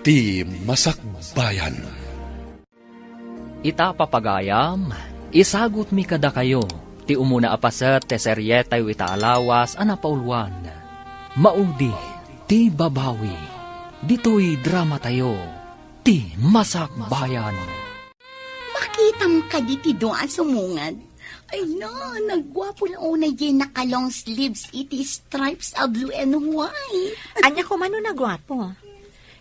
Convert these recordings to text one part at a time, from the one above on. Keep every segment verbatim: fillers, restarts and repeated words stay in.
Ti Masakbayan. Ita, papagayam, isagutmi kadakayo ti umuna a paset ti serietayo ita a lawas a napauluan, Maudi ti Babawi. Ditoy dramatayo, Ti Masakbayan. Makitam kadi ti dua a sumungad? Ay na, nagguapo la unay diay naka-long sleeves iti stripes a blue and white. Ania koma no nagguapo?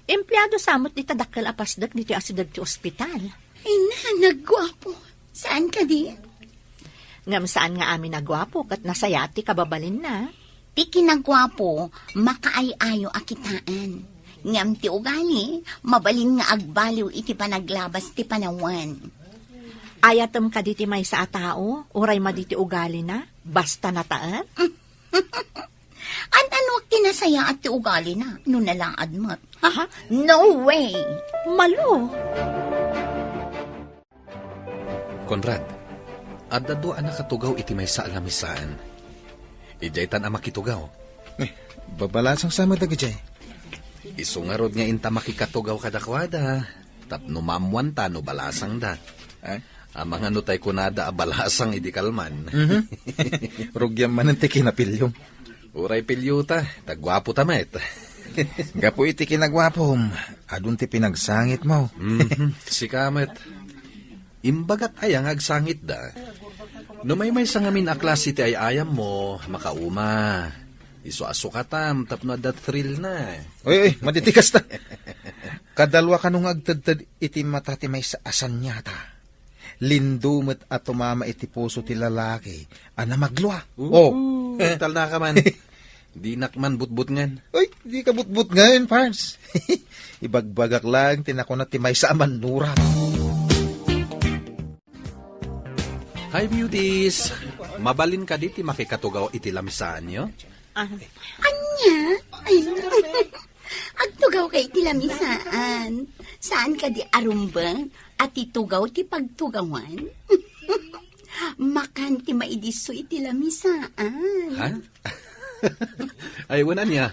Empleado sa met dita dakkel a pasdek ditoy asideg ti ospital. Ay na, nagguapo. Saan kadi? Ngem saan nga amin a guapo ket nasayaat ti kababalinna. Ti kinaguapo, makaay-ayo a kitaen. Ngem ti ugali, mabalin nga agbaliw iti panaglabas ti panawen. Ayatem kadi ti maysa a tao, uray madi ti ugalina, basta nataen? An-anuak ti nasayaat ti ugalina, no nalaad met? Ha? No way! Malo! Conrad, adda dua a nakatugaw iti maysa a lamisaan. Idiaytan a makitugaw. Eh, babalasang sa met dagijay. Isu ngarud nga inta makikatugaw kadakuada, tapno maammuanta no balasangda. Eh? Amangan no tay kunada a balasang idi kalman. Mhm. Rugiam manen ti kinapiliom. Uray piliota, ta guapota met. Gapu iti kinaguapom, adun ti pinagsangitmo. Mhm, sika met. Imbagak aya nga agsangitda. No maymaysa ngamin a klase ti ay-ayammo, makauma. Isu a sukatam tapno adda thrill na. Oy, oy, madi ti kasta. Kadalua kano nga agtedted iti mata ti maysa a saniata. Lindo met a tumama iti puso ti lalaki a namaglua. Oo, oh. Talna ka man. Dinak man butbutngan. Ay, di ka butbutngan, Pars. Ibagbagak lang ti nakuna ti maysa a mannurat. Hi, beauties! Mabalin kadi ti makikatugaw iti lamisaanyo? Ah. Ania? Ay, agtugaw kay iti lamisaan. Saan kadi a rumbeng a ti tugaw ti pagtugawan? Makan ti maidisso iti lamisaan. Ha? Ay, wen ania.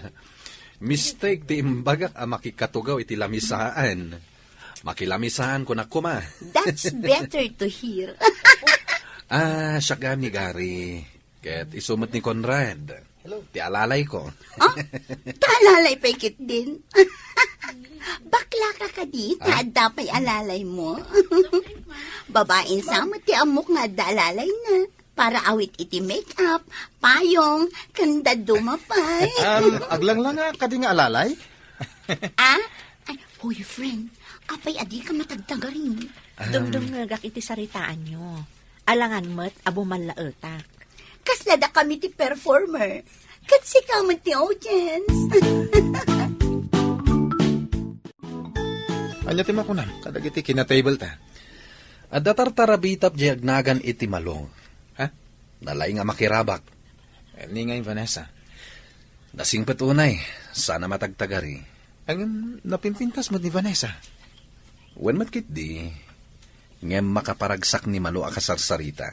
Mistake ti imbagak a makikatugaw iti lamisaan. Makilamisaan kunak koma. That's better to hear. Ah, siak gayam ni Gary. Ket isu met ni Conrad. Hello. Ti alalayko. Ah? Ta alalay pay ketdin? Bakla ka kadi, ta adda pay alalaymo? Babain sa met ti ammok nga adda alalayna. Para awit iti make-up, payong, ken dadduma pay. Um, aglanglanga kadi nga alalay? Ah? Ay, hoy, friend, apay a dika matagtagarin? Um, dumdumngegak iti saritaanyo. Alangan met a bumallaetak. Kasla dakami ti performer. Ket sika met ti audience. Ania ti makunam kadagiti kinatable ta? Adda tartarabitap diay agnagan iti Malo. Ha? Nalaing a makirabak. Ni ngay, Vanessa? Nasingpet unay, saan a matagtagari. Ngem napimpintas met ni Vanessa. Wen met ketdi, ngem makaparagsak ni Malo a kasarsarita.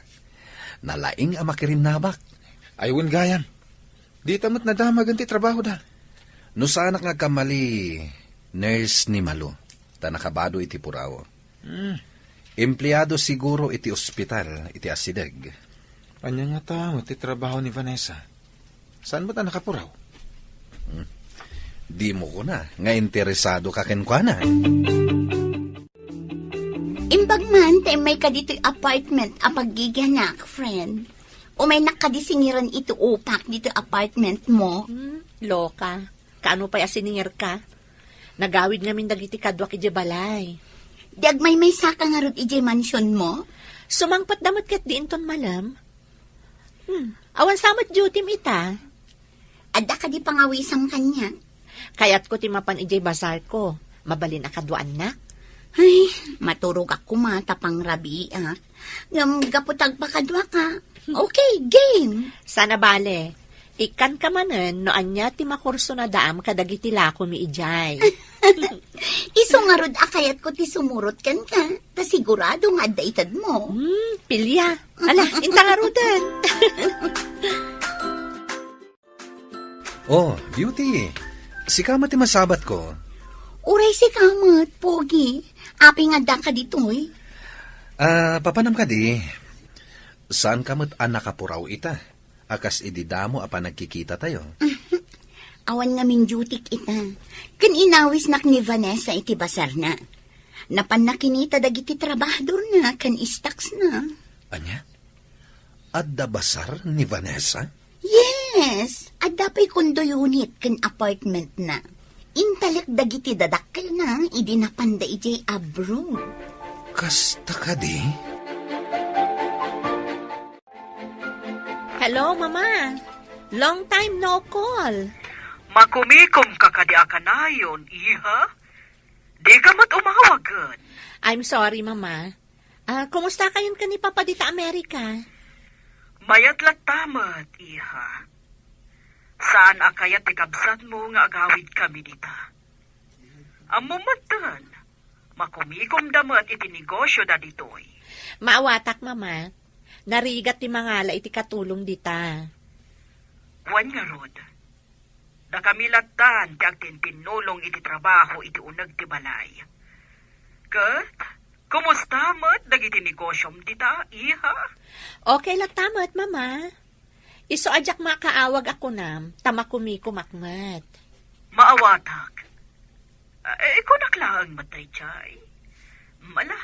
Nalaing a makirinnabak. Ay, wen gayam. Dita met nadamag ti trabahoda. No saanak nga agkamali, nurse ni Malo, ta nakabado iti puraw. Hmm. Empleado siguro iti ospital iti asideg. Ania ngata met ti trabaho ni Vanessa? Saan met a nakapuraw? Hmm. Dimo kuna nga interesado ka kenkuana. Imbag man ta immay ka ditoy apartment a paggigianak, friend. Umaynak kadi singiran iti upak ditoy apartment mo? Hmm, loka. Kaano pay a siningirka? Nagawid ngamin dagiti kaduak idiay balay. Di agmaymaysa ka ngarud idiay mansion mo? Sumangpet da met ket di inton malem. Hmm, awan sa met duty-m ita. Adda kadi pangawisam kaniak? Kayatko ti mapan idiay bazar ko. Mabalin a kaduaannak? Ay, maturogak koma ta pangrabiiak. Ngem gapu ta agpakadua ka. Okay, game. Saan a bale. Ikkanka manen no ania ti makurso na daam kadagiti lakomi idiay. Isu ngarud a kayatko ti sumurot kenka, ta sigurado nga adda itedmo. Hmm, pilia. Ala, inta ngaruden. Oh, Beauty. Sika met ti masabatko. Uray sika met, Pogi. Apay nga addaka ditoy? Ah, papanam kadi, saanka met a nakapuraw ita, a kas idi damo a panagkikitatayo. Awan ngamin dutyk ita. Ken inawisnak ni Vanessa iti basarna. Napanna kinita dagiti trabahadorna ken stocks-na. Ania? Adda basar ni Vanessa? Yes, adda pay condo unit ken apartment-na. Intalek dagiti dadakkelna idi napanda idiay abroad. Kasta kadi? Hello, Mama. Long time no call. Makumikom ka kadi a kanayon, iha? Di ka met umawagen. I'm sorry, Mama. Ah, kumusta kayon ken ni Papa dita Amerika? Mayat latta met, iha. Saan a kayat ti kabsatmo nga agawid kami dita. Ammo metten, makumikomda met iti negosyo da ditoy. Maawatak, Mama. Narigat ti mangala iti katulong dita. Wen ngarud, dakami lattan ti agtintinnulong iti trabaho iti uneg ti balay. Ket, kumusta met dagiti negosyom dita, iha? Okay latta met, Mama. Isu a diak makaawag a kunam, ta makumikomak met. Maawatak. Eh, kunak laeng met daydiay. Mala,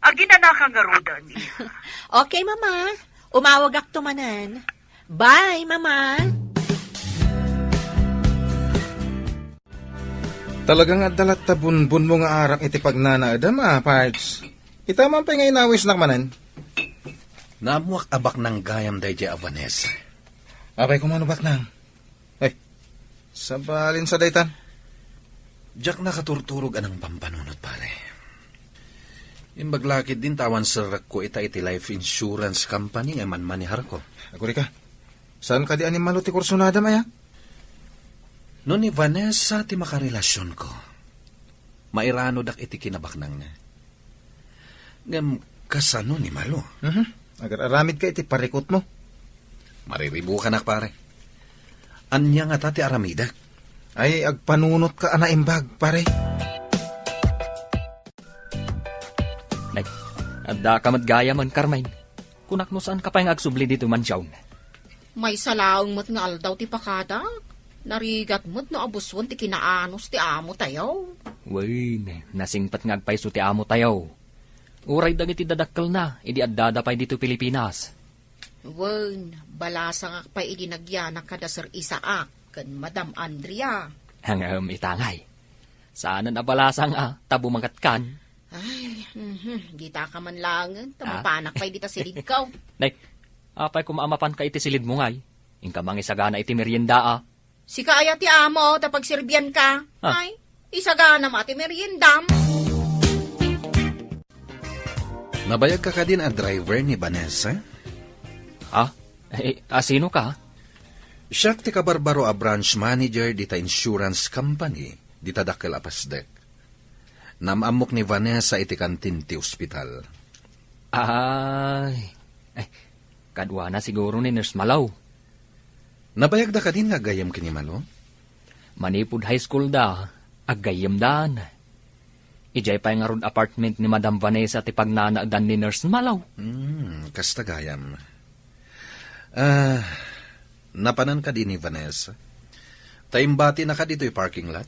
aginanaka ngaruden, iha. Okay, Mama. Umawagakto manen. Bye, Mama. Talaga nga adda latta bunbunmo nga arak iti pagnanaedem, a, Pards. Ita man pay nga inawisnak manen. Naammoak a baknang gayam daydiay a Vanessa. Apay koma no baknang? Ay, sabalin sa daytan. Diak nakaturturog a nangpampanunot, pare. Imbag la ketdin ta awan serrekko ita iti life insurance company nga manmaneharko. Agurika, saan kadi a ni Malo ti kursunadam aya? No ni Vanessa ti makarelasionko, mairanodak iti kinabaknangna. Ngem kasano ni Malo? Mhm. Agar-aramidka iti parikutmo. Mariribukanak, pare. Ania ngata ti aramidek? Ay, agpanunotka a naimbag, pare. Nay, addaka met gayamen, Carmen. Kunak no saanka pay nga agsubli ditoy mansion. Maysa laeng met nga aldaw ti pakadak. Narigat met no abusuen ti kinaanus ti amo tayo. Wen, nasingpet nga agpayso ti amo tayo. Uray dagiti dadakkelna, idi addada pay ditoy Pilipinas. Wen, balasangak pay idi nagyanak kada Sir Isaac ken Madam Andrea. Ngem itangay. Saanen a balasang a, ta bumangatkan. Ay, mhm, dita ka man laengen, ta Ah? mapanak pay dita silidko. Nay, apay koma a mapanka iti silidmo ngay? Inka mangisagana iti merienda a. Sika aya ti amo, ta pagserbianka. Ah. Ay, isagana ma ti meriendam. Nabayagka kadin a driver ni Vanessa? Ha? Eh, asino ka? Siak ti kabarbaro a branch manager dita insurance company, dita dakkel a pasdek. Naam-ammok ni Vanessa iti kantin ti ospital. Ay, eh, kaduana siguro ni Nurse Malaw. Nabayagda kadin nga aggayem ken ni Malo? Manipud high school da, aggayyemdan. Idiay pay ngarud apartment ni Madam Vanessa ti pagnanaedan ni Nurse Malaw. Hmm, kasta gayam. Ah, napanan kadi ni Vanessa? Ta imbatinaka ditoy parking lot?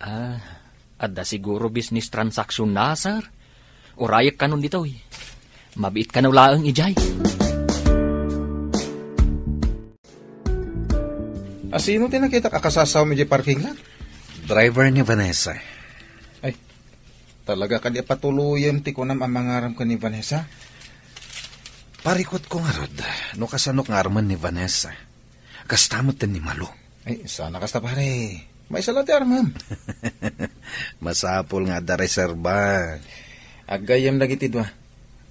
Ah, adda siguro business transaction na, sir. Urayek kanon ditoy. Mabiit kano laeng idiay. Asino ti nakitak a kasasawam idiay parking lot? Driver ni Vanessa. Ay, talaga kadi a patuloyem ti kunam a mangaram ken ni Vanessa? Parikutko ngarud, no kasanok nga armen ni Vanessa. Kasta met ken ni Malo. Ay, sana kasta, pare. Maysa la ti armem. Masapul nga adda reserba. Aggayem dagiti dua.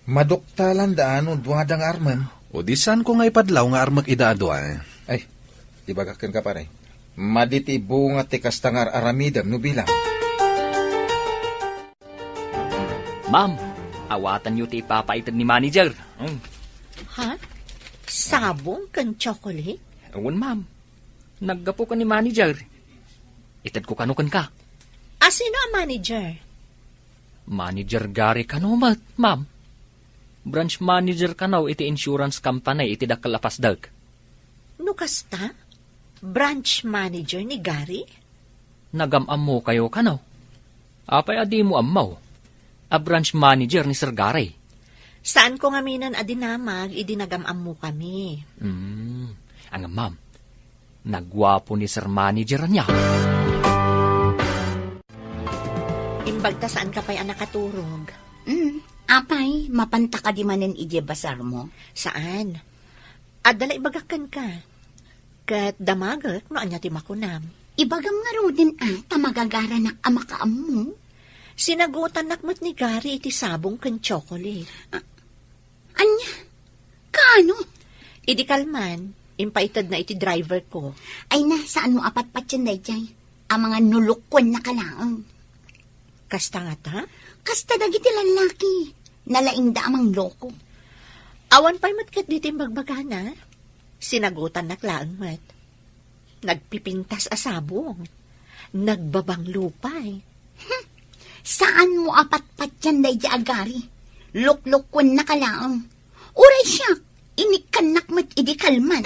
Maduktalan da ano duada nga armem. O di saan ko nga ipadlaw nga armek ida a dua, eh. Ay, ibagak kenka, pare. Madi ti bunga ti kasta nga ar-aramidem no bilang. Ma'am, awatanyo ti ipapaited ni manager. Mm. Ha? Sabong ken chocolate? Wen, ma'am. Naggapu ken ni manager. Itedko kano kenka. A sino a manager? Manager Gary kano met, ma'am. Branch manager kano iti insurance company iti dakkel a pasdek. No kasta, branch manager ni Gary? Nagam-ammokayo kano? Apay a dimo ammo? A branch manager ni Sir Gary. Saanko ngaminen a dinamag idi nagam-ammokami. Hmm, ngem ma'am, naguapo ni Sir Manager ania. Imbagta saanka pay a nakaturog. Hmm, apay, mapanta kadi manen idiay basarmo? Saan? Adda la ibagak kenka. Ket damagek no ania ti makunam. Ibagam ngaruden a ta magagaranak a makaammo. Sinagutannak met ni Gary iti sabong ken chocolate. A-, ania? Kaano? Idi kalman, impaitedna iti driver ko. Ay na, saanmo a patpatien daydiay? Amangan no lokuennaka laeng. Kasta ngata? Kasta dagiti lallaki. Nalaingda a mangloko. Awan pay met ketdi ti imbagbagana. Sinagutannak laeng met. Nagpipintas a sabong. Nagbabanglo pay. Hmm. Saanmo a patpatien daydiay a Gary? Loklokuennaka laeng. Uray siak, inikkannak met idi kalman.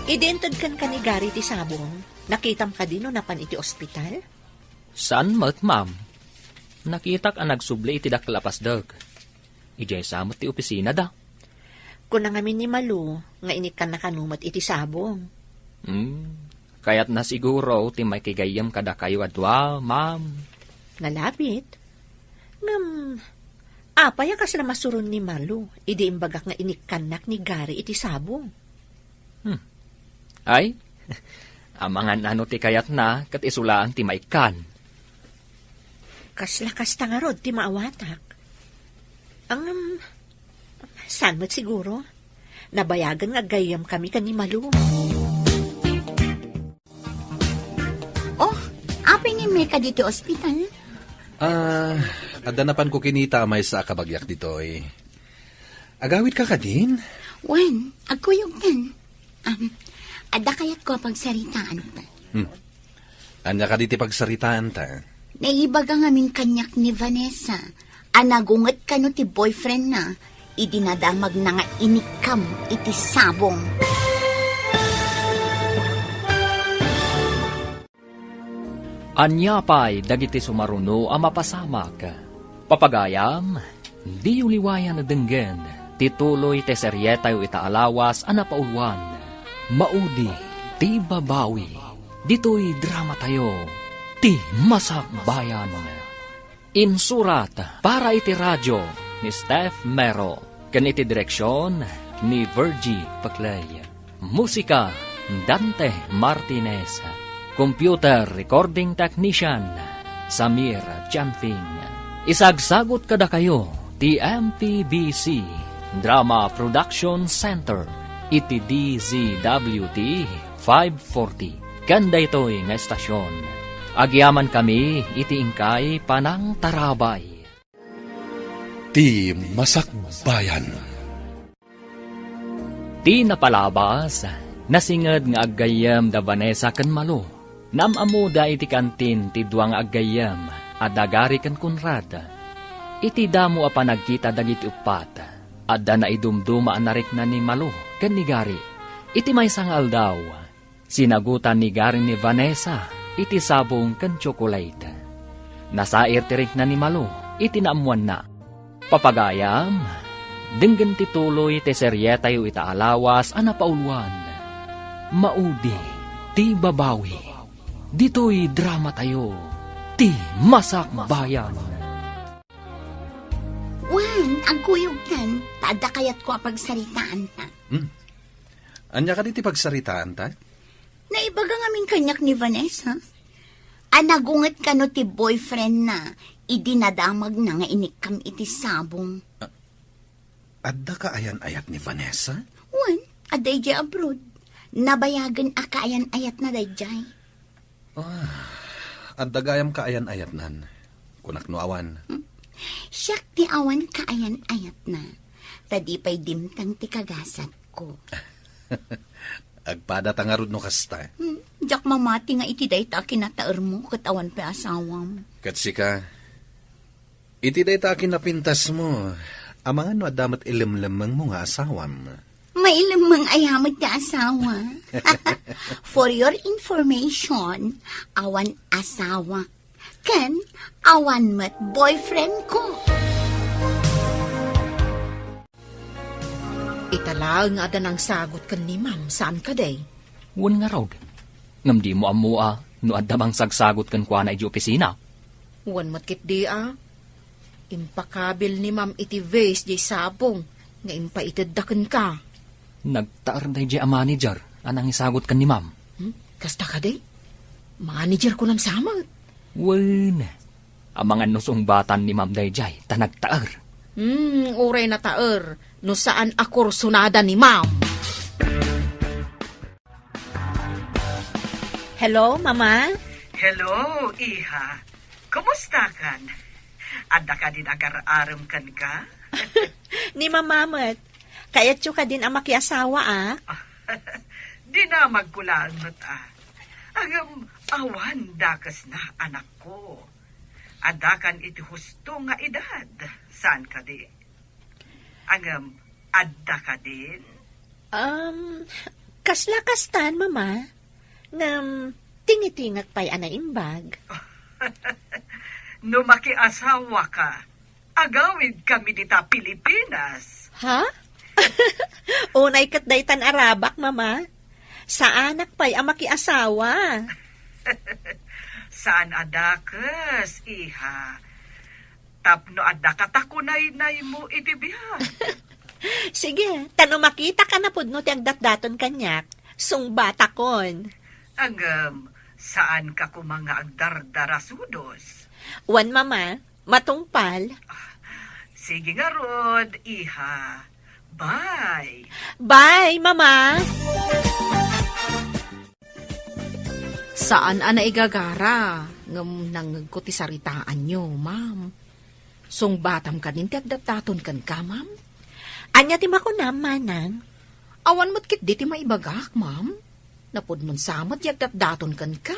Idi inted kenka ni Gary ti sabong, nakitam kadi no napan iti ospital? Saan met, ma'am. Nakitak a nagsubli iti dakkel a pasdek. Idiay sa met ti opisinada. Kuna ngamin ni Malu nga inikkanna kano met iti sabong. Hmm, kayatna siguro ti makigayyem kadakayo a dua, ma'am. Nalabit. Ngem, apay a kasla masuron ni Malu idi imbagak nga inikkannak ni Gary iti sabong? Hmm. Ay, amangan ano ti kayatna, ket isu laeng ti maikkan. Kasla kasta ngarud ti maawatak. Ngem, saan met siguro? Nabayagen nga aggayyemkami ken ni Malu. Oh, apay nga immay kadi ti ospital? Ah, adda napanko kinita a maysa a kabagiak ditoy. Agawidka kadin? Wen, agkuyogtan. Um, adda kayatko a pagsaritaanta. Hmm. Ania kadi ti pagsaritaanta? Naibaga ngamin kaniak ni Vanessa a nagunget kano ti boyfriendna idi nadamagna nga inikkam iti sabong. Ania pay dagiti sumaruno a mapasamak? Papagayam, diyo liwayan a denggen ti tuloy ti serietayo ita a lawas a napauluan, Maudi ti Babawi, ditoy dramatayo, Ti Masakbayan. Insurat para iti radio ni Steph Mero, ken iti direksion ni Virgie Paclay. Musika, Dante Martinez. Computer recording technician, Samir Chanfing. Isagsagut kadakayo ti M P B C Drama Production Center iti D Z W T five forty. Ken daytoy nga estasion, agyamankami iti inkay panangtarabay. Ti Masakbayan. Ti napalabas, nasinged nga aggayyem da Vanessa ken Malu. Naam-ammoda iti kantin ti dua nga aggayyem a da Gary ken Conrad. Iti damo a panagkita dagiti uppat, adda naidumduma a narikna ni Malu ken ni Gary. Iti maysa nga aldaw, sinagutan ni Gary ni Vanessa iti sabong ken tsokolate. Nasair ti rikna ni Malu iti naammoanna. Papagayam, denggen ti tuloy ti serietayo ita a lawas a napauluan, Maudi ti Babawi. Ditoy dramatayo, Ti Masakbayan. Wen, agkuyogtan, ta adda kayatko a pagsaritaanta. Hmm. Ania kadi ti pagsaritaanta? Naibaga ngamin kaniak ni Vanessa a nagunget kano ti boyfriendna idi nadamagna nga inikkam iti sabong. A-, addaka ayan-ayat ni Vanessa? Wen, adda idiay abroad. Nabayagen a kaayan-ayatna daydiay. Ah, adda gayam kaayan-ayatnan. Kunak no awan. Hmm. Siak ti awan kaayan-ayatna. Ta di pay dimtang ti kagasatko. Agpadata ngarud no kasta. Hmm, diak mamati nga iti dayta a kinataermo ket awan pay asawam. Ket sika, iti dayta a kinapintasmo, amangan no adda met ilemlemmengmo nga asawam. Mailemmeng aya met ti asawa. For your information, awan asawa. Ken awan met boyfriend ko. Ita laeng nga adda nangsagot ken ni Ma'am, saan kadi? Wen ngarud. Ngem dimo ammo a no adda mangsagsagot kenkuana idiay opisina? Wen met ketdi a. Impakabil ni Ma'am iti vase diay sabong nga impaitedda kenka. Nagtaer daydiay a manager a nangisagot ken ni Ma'am. Hmm? Kasta kadi? Manager kunam sa met. Wen, amangan no sungbatan ni Ma'am daydiay ta nagtaer. Hmm, uray nataer no saan a kursunada ni Ma'am. Hello, Mama? Hello, iha. Kumustakan? Adda kadin agar-arem kenka? Ni Mama met. Kayatyo kadin a makiasawa, a? Dinamagko laeng met, a. Ngem awan dakesna, anakko. Addakan iti husto nga edad, saan kadi? Ngem adda kadin? Um, kasla kastan, Mama. Ngem tingitingak pay a naimbag. No makiasawaka, agawidkami dita Pilipinas. Ha? Unay ket daytan a rabak, Mama. Saanak pay a makiasawa. Saan a dakes, iha. Tapno adda katakunaynaymo iti biag. Sige, ta no makitaka napudno ti agdatdaton kaniak, sungbatakon. Ngem, saanka koma nga agdardarasudos? Wen, Mama, matungpal. Sige ngarud, iha. Bye. Bye, Mama. Saan a naigagara, ngem nangngegko ti saritaanyo, Ma'am. Sungbatam kadin ti agdatdaton kenka, Ma'am? Ania ti makunam, Manang? Awan met ketdi ti maibagak, Ma'am. Napudnon sa met ti agdatdaton kenka.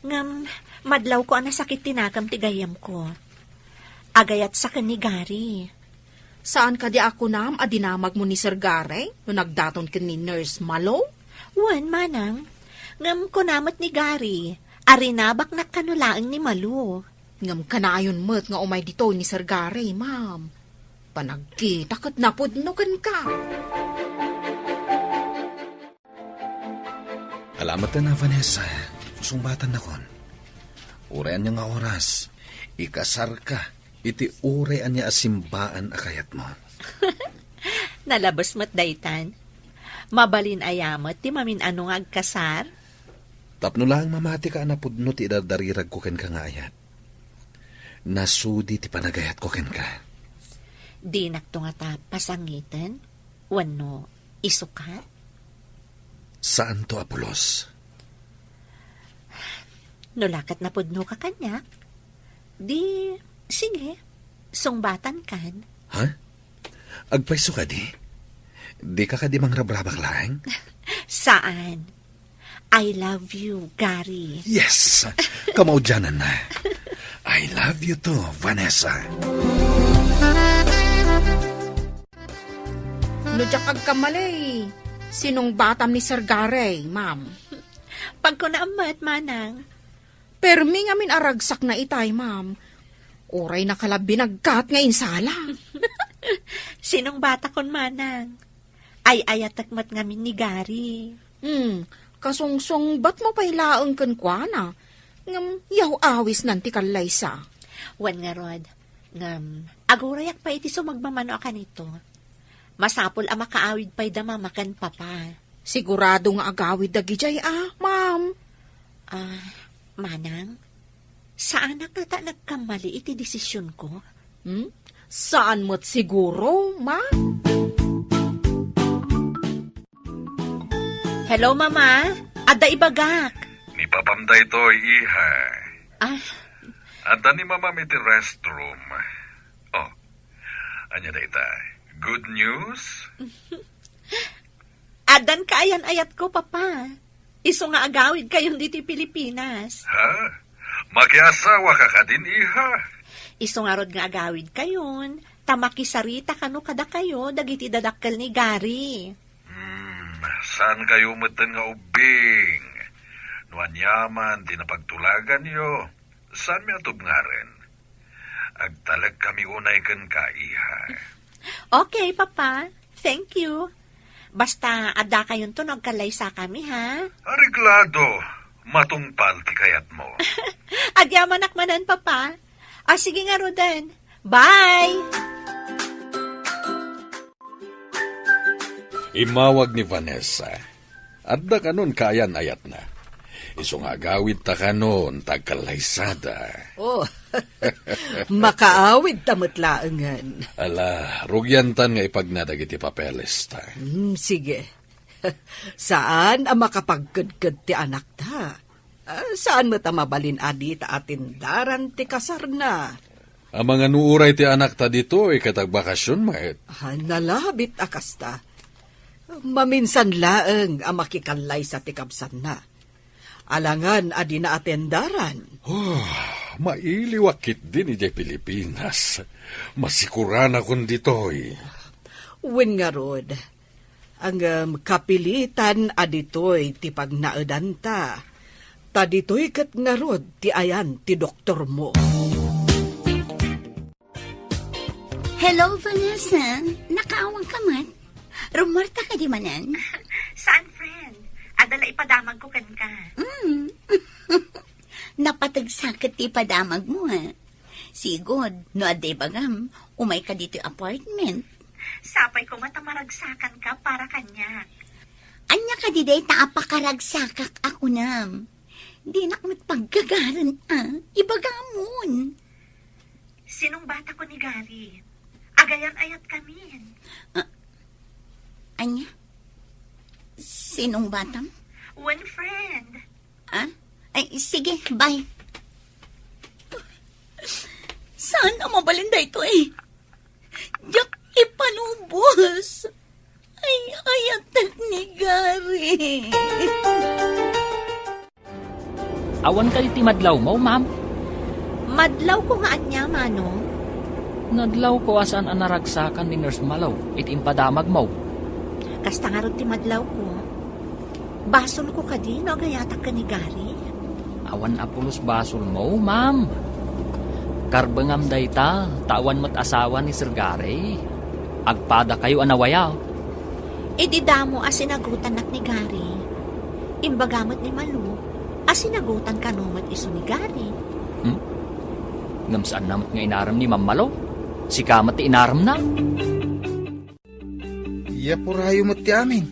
Ngem, madlawko a nasakit ti nakam ti gayyemko. Agayatsa ken ni Gary. Saan kadi a kunam a dinamagmo ni Sir Gary no nagdaton ken ni Nurse Malo? Wen, Manang. Ngem kuna met ni Gary a rinabaknak kano laeng ni Malo. Ngem kanayon met nga umay ditoy ni Sir Gary, Ma'am. Panagkita ket napudno kenka. Ala met a, Vanessa, sungbatannakon. Uray ania nga oras, ikasarka iti uray ania a simbaan a kayatmo. Nalabes met daytan. Mabalin aya met ti mamin-ano nga agkasar? Tapno laeng mamatika a napudno ti idardariragko kenka nga ayat. Nasudi ti panagayatko kenka. Dinakto ngata pasangiten wenno isukat? Saanto a pulos. No la ket napudnoka kaniak, di, sige, sungbatankan. Ha? Agpayso kadi? Dika kadi mangrabrabak laeng? Saan. I love you, Gary. Yes! Kamaudiananna. I love you too, Vanessa. No diak agkamali, sinungbatam ni Sir Gary, Ma'am. Pagkunaam met, Manang. Permi ngamin a ragsakna itay, Ma'am. Uray nakalabi nagkat nga insala. Sinungbatakon, Manang. Ay-ayatek met ngamin ni Gary. Hmm, kasungsungbatmo pay laeng kenkuana. Ngem yaw-awisnan ti kallaysa. Wen ngarud, ngem agurayak pay iti sumagmamano a kanito. Masapul a makaawid pay da Mama ken Papa. Sigurado nga agawid dagidiay a, Ma'am. Ah, Manang, saanak ngata nagkammali iti desisionko? Hmm? Saan met siguro, Ma'am? Hello, Mama. Adda ibagak. Ni Papam daytoy, iha. Ah. Adda ni Mamam iti restroom. Oh, ania dayta? Good news? Addan kaayan-ayatko, Papa. Isu nga agawidkayon ditoy Pilipinas. Ha? Makiasawa ka kadin, iha? Isu ngarud nga agawidkayon, ta makisarita kano kadakayo dagiti dadakkel ni Gary. Hmm, saan kayo metten nga ubbing? No aniaman ti napagtulaganyo, saanmi a tubngaren? Agtalek kami unay kenka, iha. Okay, Papa. Thank you. Basta, adda kayonto no agkallaysakami, ha? Areglado. Matungpal ti kayatmo. Agyamanak manen, Papa. Ah, sige ngaruden. Bye! Immawag ni Vanessa. Adda kanon kaayan-ayatna. Isu nga agawidta kanon ta agkallaysada. Oh, makaawidta met laengen. Ala, rugiantan nga ipagna dagiti papelesta. Hmm, sige. Saan a makapagkedked ti anakta. Ah, saan met a mabalin a dita atendaran ti kasarna. Amangan no uray ti anakta ditoy ket agbakasyon met. Ah, nalabit a kasta. Maminsan laeng a makikallaysa ti kabsanna. Alangan a dina atendaran. Oh, mailiwak ketdin idiay Pilipinas. Masikuranakon ditoy. Wen ngarud, ngem kapilitan a ditoy ti pagnaedanta. Ta ditoy ket ngarud ti ayan ti doktormo. Hello, Vanessa. Nakaawang ka man? Rumuarta ka di manen? Saan, friend? Adda la ipadamagko kenka. Mm. Napateg sa ket ti ipadamagmo, ha? Sigud, no adda ibagam, umay ka ditoy apartment. Sapay koma ta maragsakan ka para kaniak. Ania kadi dayta a pakaragsakak a kunam? Dinak met paggagaren a, ibagamon. Sinungbatakon ni Gary. Agayan-ayatkamin. Ah, ania? Sinungbatam? One friend. Ah? Ay, sige, bye. Saan a mabalin daytoy? Diak ipanubos. Ay, ayatek ni Gary. Awan kadi ti madlawmo, ma'am? Madlawko nga ania, Manong? Nadlawko a saan a naragsakan ni Nurse Malo iti impadamagmo. Kasta ngarud ti madlawko. Basolko kadi no agayatak ken ni Gary? Awan a pulos basolmo, ma'am. Karbengam dayta, ta awan met asawa ni Sir Gary. Agpadakayo a nawaya. Idi damo a sinagutannak ni Gary, imbaga met ni Malo a sinagutan kano met isu ni Gary. Hmm? Ngem saanna met nga inarem ni Ma'am Malo? Sika met ti inaremna? Yapurayo met ti amin.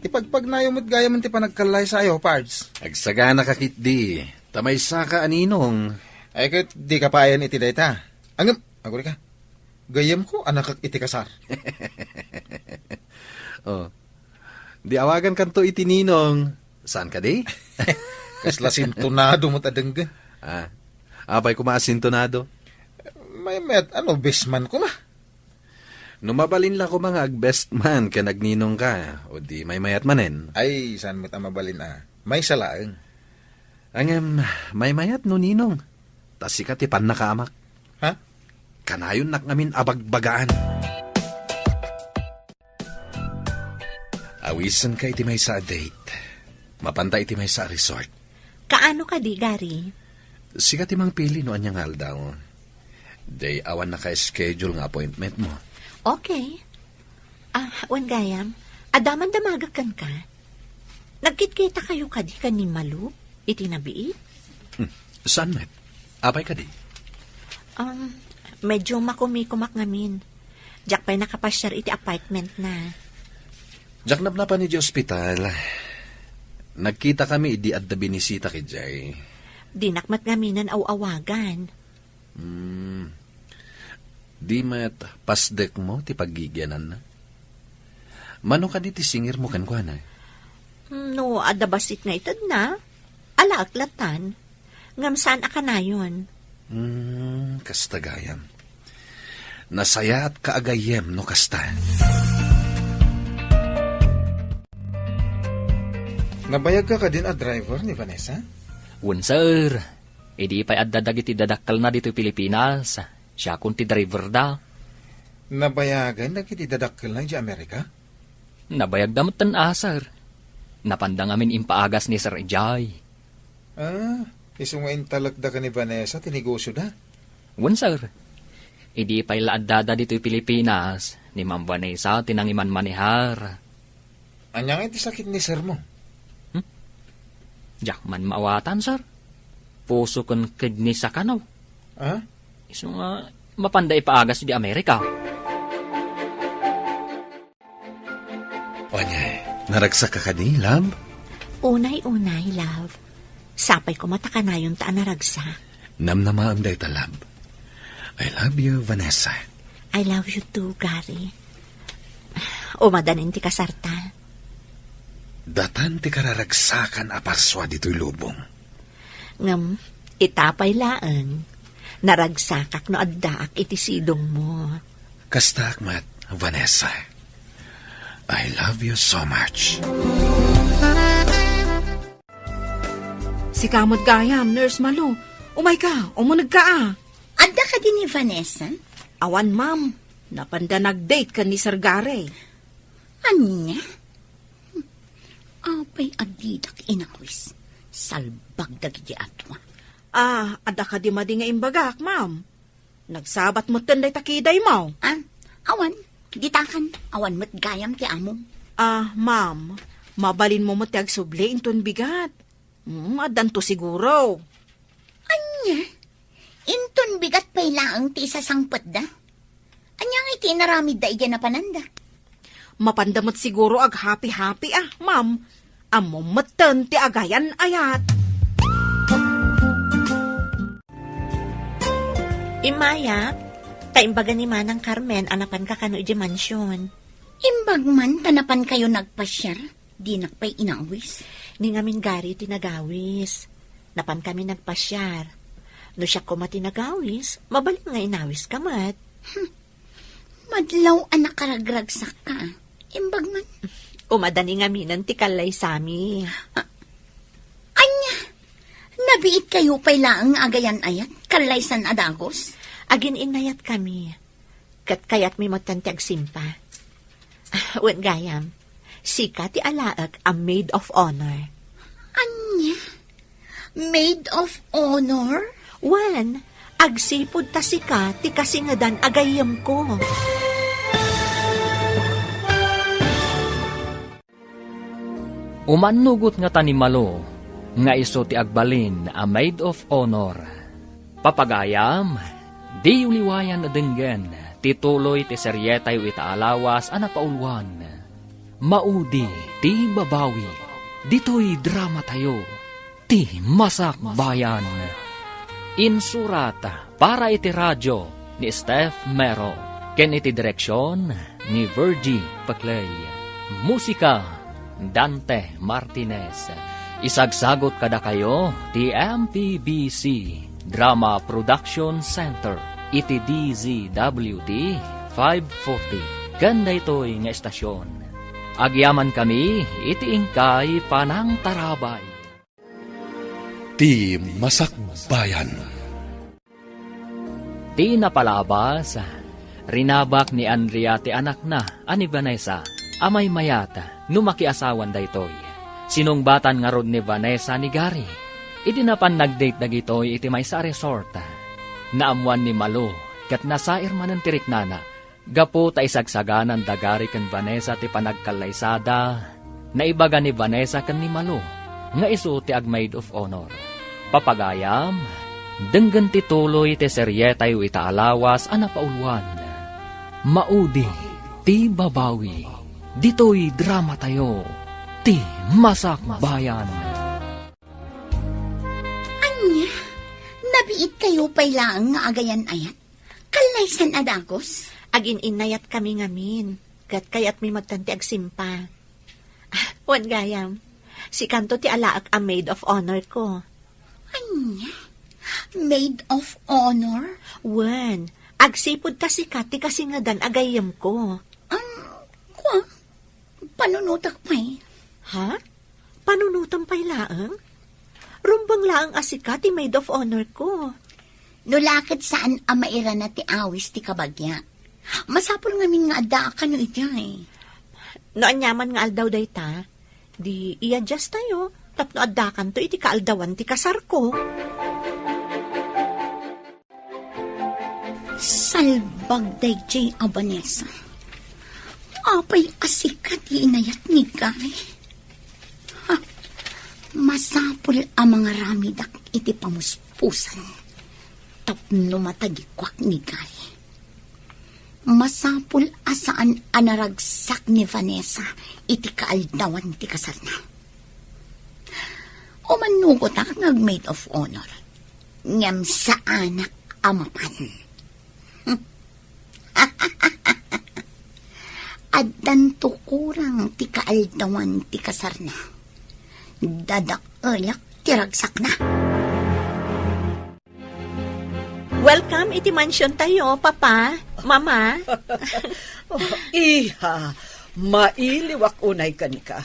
Ipagpagnayo met gayamen ti panagkallaysayo, Pards. Agsagana ka ketdi, ta maysaka a ninong. Ay, ket di ka payen iti dayta. Ngem, agurika. Gayyemko a nakek iti kasar. Oh. Di awagankanto iti ninong. Saan kadi? Kasla sintonado met a denggen. Ah. Apay koma a sintonado? Maymayat a nobesman koma. No mabalin la koma nga agbestman ken agninongka, o di maymayat manen. Ay, saan met a mabalin a? Maysa laeng. Ngem, maymayat no ninong. Ta sika ti pannakaamak. Ha? Kanayonnak ngamin a bagbagaan. Awisenka iti maysa a date. Mapanta iti maysa a resort. Kaano kadi, Gary? Sika ti mangpili no ania nga aldaw. Diay awan naka-schedule nga appointment mo. Okay. Ah, wen gayam, adda man damagek kenka. Nagkitkita kayo kadi ken ni Malu iti nabiit? Hmm, saan met? Apay kadi? Um, medyo makumikumak ngamin. Diak pay nakapasiar iti apartment na. Diak napnapan idiay ospital. Nagkita kami idi adda binisita idiay. Dinak met ngaminen aw-awagan. Hmm. Di met pasdek mo ti paggigiananna? Mano kadi ti singir mo kenkuana? Hmm, no, adda bassit nga itedna, alaek latan. Ngem saan a kanayon. Hmm, kasta gayam. Nasayaat ka a gayyem no kasta. Nabayagka kadin a driver ni Vanessa? Wen, sir. Idi pay adda dagiti dadakkelna ditoy Pilipinas, siakon ti driverda. Nabayagan dagiti dadakkelna idiay Amerika? Nabayagda metten a, sir. Napanda ngamin impaagas ni Sir Jay. Ah, isu nga intalekda ken ni Vanessa ti negosioda? Wen, sir. Idi pay la addada ditoy Pilipinas, ni Ma'am Vanessa ti nangimanmanehar. Ania ngay ti sakit ni sir mo? Hmm? Diak man maawatan, sir. Puso ken kidney sa kano. Ah? Isu nga mapanda ipaagas di Amerika. Ania, naragsak ka kadi, love? Unay-unay, love. Sapay koma ta kanayon ta a naragsak. Namnamaem dayta, love. I love you, Vanessa. I love you too, Gary. Umadanin ti kasarta. Datan ti kararagsakan a parsua ditoy lubong. Ngem, ita pay laeng, naragsakak no addaak iti sidongmo. Kastaak met, Vanessa. I love you so much. Sika met gayam, Nurse Malu. Umayka, umunegka a. Adda kadi ni Vanessa? Awan, ma'am. Napanda nag-date ken ni Sir Gary. Ania? Apay a didak inawis? Salbag dagiti atua. Ah, adda kadi madi nga imbagak, ma'am? Nagsabat metten dayta kidaymo. Ah, awan. Ditakan, awan met gayam ti amom. Ah, ma'am, mabalinmo met ti agsubli inton bigat. Hmm, addanto siguro. Ania? Inton bigat pay laeng ti isasangpetda? Ania ngay ti inaramidda idiay napananda? Mapanda met siguro aghapi-hapi a, ma'am. Ammom metten ti agayan-ayat. Immayak, ta imbaga ni Manang Carmen a napanka kano idiay mansion. Imbag man ta napankayo nagpasiar? Dinak pay inawis. Ni ngamin Gary ti nagawis. Napankami nagpasiar. No siak koma ti nagawis, mabalin nga inawiska met. Hmm. Madlaw a nakaragragsakka. Imbag man. Umada ni ngaminen ti kallaysami. Ah, ania? Nabiitkayo pay laeng nga agayan-ayat, kallaysan a dagus? Agin-innayatkami. Ket kayatmi metten ti agsimpa. Wen gayam, sika ti alaek a maid of honor. Ania? Maid of honor? Wen, agsipud ta sika ti kasingedan a gayyemko. Umannugot ngata ni Malo nga isu ti agbalin a maid of honor. Papagayam, diyo liwayan a denggen ti tuloy ti serietayo ita a lawas a napauluan, Maudi ti Babawi. Ditoy dramatayo, Ti Masakbayan. Insurat para iti radio ni Steph Mero, ken iti direksion ni Virgie Paclay. Musika, Dante Martinez. Isagsagot kadakayo ti M P B C Drama Production Center iti D Z W T five forty ken daytoy nga estasion. Agyamankami iti inkay panangtarabay. Ti Masakbayan. Ti napalabas, rinabak ni Andrea ti anakna a ni Vanessa a maymayat no makiasawan daytoy. Sinungbatan ngarud ni Vanessa ni Gary. Idi napan nag-date dagitoy iti maysa a resort, naammoan ni Malu ket nasair manen ti riknana. Gapu ta isagsagananda Gary ken Vanessa ti panagkallaysada, naibaga ni Vanessa ken ni Malu nga isu ti ag-maid of honor. Papagayam, denggen ti tuloy ti serietayo ita a lawas a napauluan, Maudi ti Babawi. Ditoy dramatayo, Ti Masakbayan. Ania? Nabiitkayo pay laeng nga agayan-ayat? Kallaysan a dagus? Agin-innayatkami ngamin, ket kayatmi metten ti agsimpa. Ah, wen gayam, sikanto ti alaek a maid of honor ko. Ania? Maid of honor? Wen, agsipud ta sika ti kasingedan a gayyemko. Um, kua, panunotek pay. Ha? Panunotem pay laeng? Rumbeng laeng a sika ti maid of honor ko. No la ket saan a mairana ti awis ti kabagia, masapul ngamin nga addaak kano idiay. No aniaman nga aldaw dayta, di i-adjust tayo tapno addakanto iti kaaldawan ti kasarko. Salbag daydiay a Vanessa. Apay a sika ti inayat ni Gary? Ha, masapul a mangaramidak iti pamuspusan tapno matagikuak ni Gary. Masapul a saan a naragsak ni Vanessa iti kaaldawan ti kasarna. Umannugotak nga ag-maid of honor, ngem saanak a mapan. Addanto kurang ti kaaldawan ti kasarna. Dadaelak ti ragsakna. Welcome iti mansion tayo, Papa, Mama. Oh, iha, mailiwak unay kenka.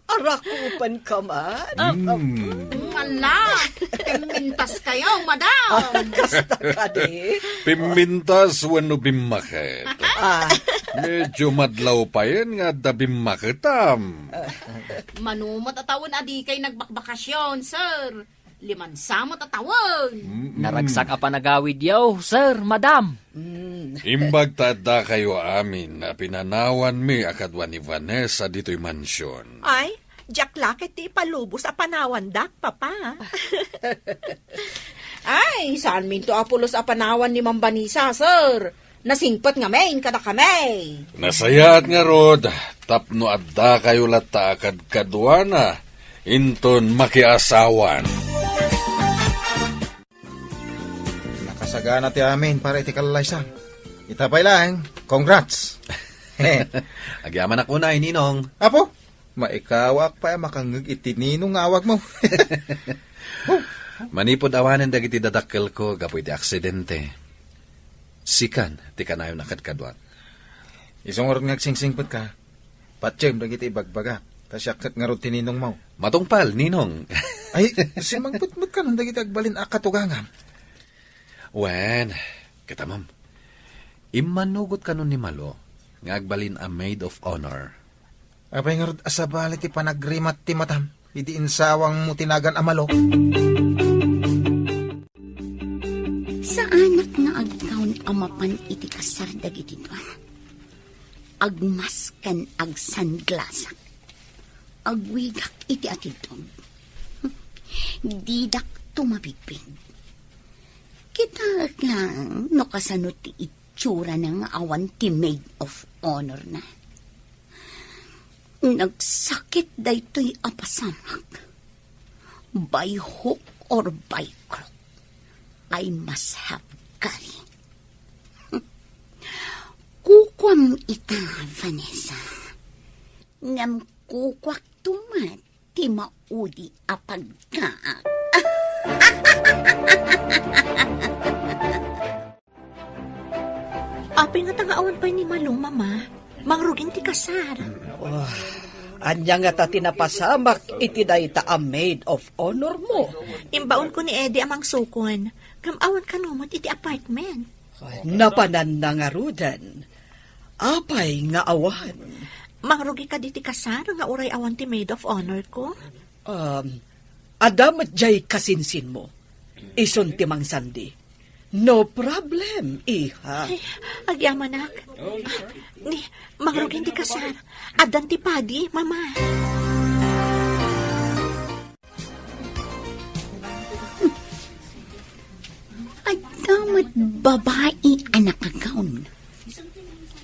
Arakupanka man? Mm. Ala, pimmintaskayo, madam. Ah, kasta kadi? Pimmintas wenno bimmaket? Ah. Medyo madlaw payen nga adda bimmaketam. Mano met a tawen a dikay nagbakbakasyon, sir. Limansa met a tawen. Mm-mm. Naragsak a panagawidyo, sir, madam. Mm. Imbag ta addakayo amin a pinanawanmi a kadua ni Vanessa ditoy mansion. Ay, diak la ket ti ipalubos a panawandak, Papa. Ay, saanminto a pulos a panawan ni Ma'am Vanessa, sir. Nasingpet ngamin kadakami. Nasayaat ngarud, tapno addakayo latta a kadkaduana inton makiasawan. Nakasagana ti amin para iti kallaysang. Ita pay laeng, congrats! Agyamanak unay, Ninong. Apo, maikawak pay a makangngeg iti Ninong nga awagmo. Manipud awanen dagiti dadakkelko gapu iti aksidente, sikan ti kanayon a kadkaduak. Isu ngarud nga agsingsingpetka, patiem dagiti ibagbaga, ta siak ket ngarud ti ninongmo. Matungpal, Ninong. Ay, simmangpet met kanon dagiti agbalin a katugangam. Wen, kitamem, immanugot kanon ni Malo nga agbalin a maid of honor. Apay ngarud a sabali ti panagrimat ti matam idi insawangmo ti nagan a Malo? Saanak nga agtawn a mapan iti kasar dagiti dua. Agmask ken agsanglasak. Agwigak iti atidog. Didak tumabigpig. Kitaek lang no kasano ti itsurana nga awan ti maid of honor na. Nagsakit daytoy a pasamak. By hook or by crook, I must have Gary. Kukuam ita, Vanessa. Ngem kukuakto met ti maudi a pagkaak. Apay ngata nga awan pay ni Malo, Mama? Mangrugin ti kasar. Oh, ania ngata ti napasamak iti dayta a maid of honor mo? Imbaonko ni Eddie a mangsukon, ngem awan kano met iti apartment. Napananna ngaruden. Apay nga awan? Mangrugi kadi ti kasar nga uray awan ti maid of honor ko? Um, adda met diay kasinsinmo. Isun ti mangsandi. No problem, iha. Ay, agyamanak. Ni, mangrugin ti kasar. Addan ti padi, Mama. Adda met babai a nakagawn.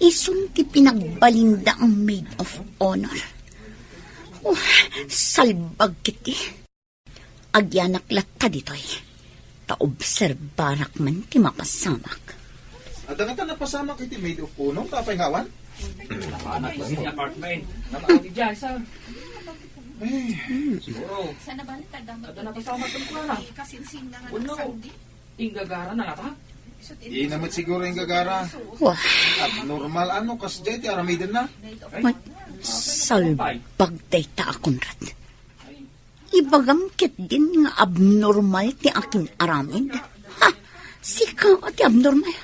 Isun ti pinagbalinda a maid of honor. Oh, salbag ketdi. Agyanak latta ditoy. Ta obserbarak man ti mapasamak. Adda ngata napasamak iti maid of honor, apay nga awan? Nakanak iti apartment. Nakanak diay, sir. Eh. Siguro. Adda napasamak ken kuana. Wenno, inggagara na ngata? Dina met siguro inggagara. Wah. Abnormal ano, kasdiay ti aramidenna. Ay. Mat-, Salbag dayta a Conrad. Ibagam ketdin nga abnormal ti akin aramid. Ha? Sika ti abnormal.